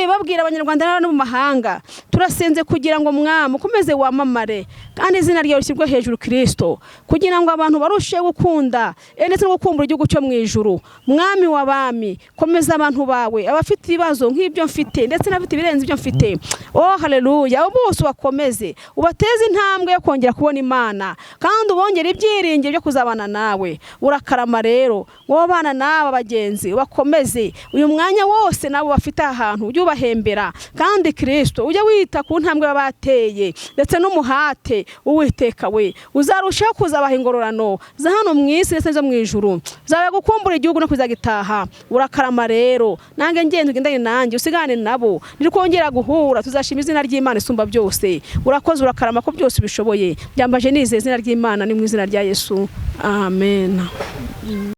babwira Abanyarwanda no mu mahanga. Turasenze kugira ngo Mwami ukomeze wamamare kandi izina ryawe rishyirwe hejuru, Kirisito, kugira ngo abantu barusheho gukunda ndetse no gukumbura igihugu cyo mu ijuru. Mwami w'abami, komeza abantu bawe, abafite ibibazo nk'ibyo mfite ndetse n'abafite ibirenze ibyo mfite. Oh haleluya! Abo bose ubakomeze, ubateze intambwe yo kongera kubona Imana kandi ubongere ibyiringiro byo kuzabana nawe. Urakarama rero wowe bana n'aba bagenzi, ubakomeze uyu mwanya wose nabo bafite ahantu, ujye ubahembera. Kandi Kirisito, ujye wita ku ntambwe baba bateye ndetse n'umuhate. Uwiteka we, uzarushaho kuzabaha ingororano za hano mu isi ndetse n'izo mu ijuru, zawe gukumbura igihugu no kuzagitaha. Urakarama rero, nange ngenda ugendane nanjye, usigane nabo. Nirikongera guhura tuzashima izina ry'Imana isumba byose. Urakoze, urakarama ko byose ubishoboye. Byambaje nizeye izina ry'Imana, ni mu izina rya Yesu, amen.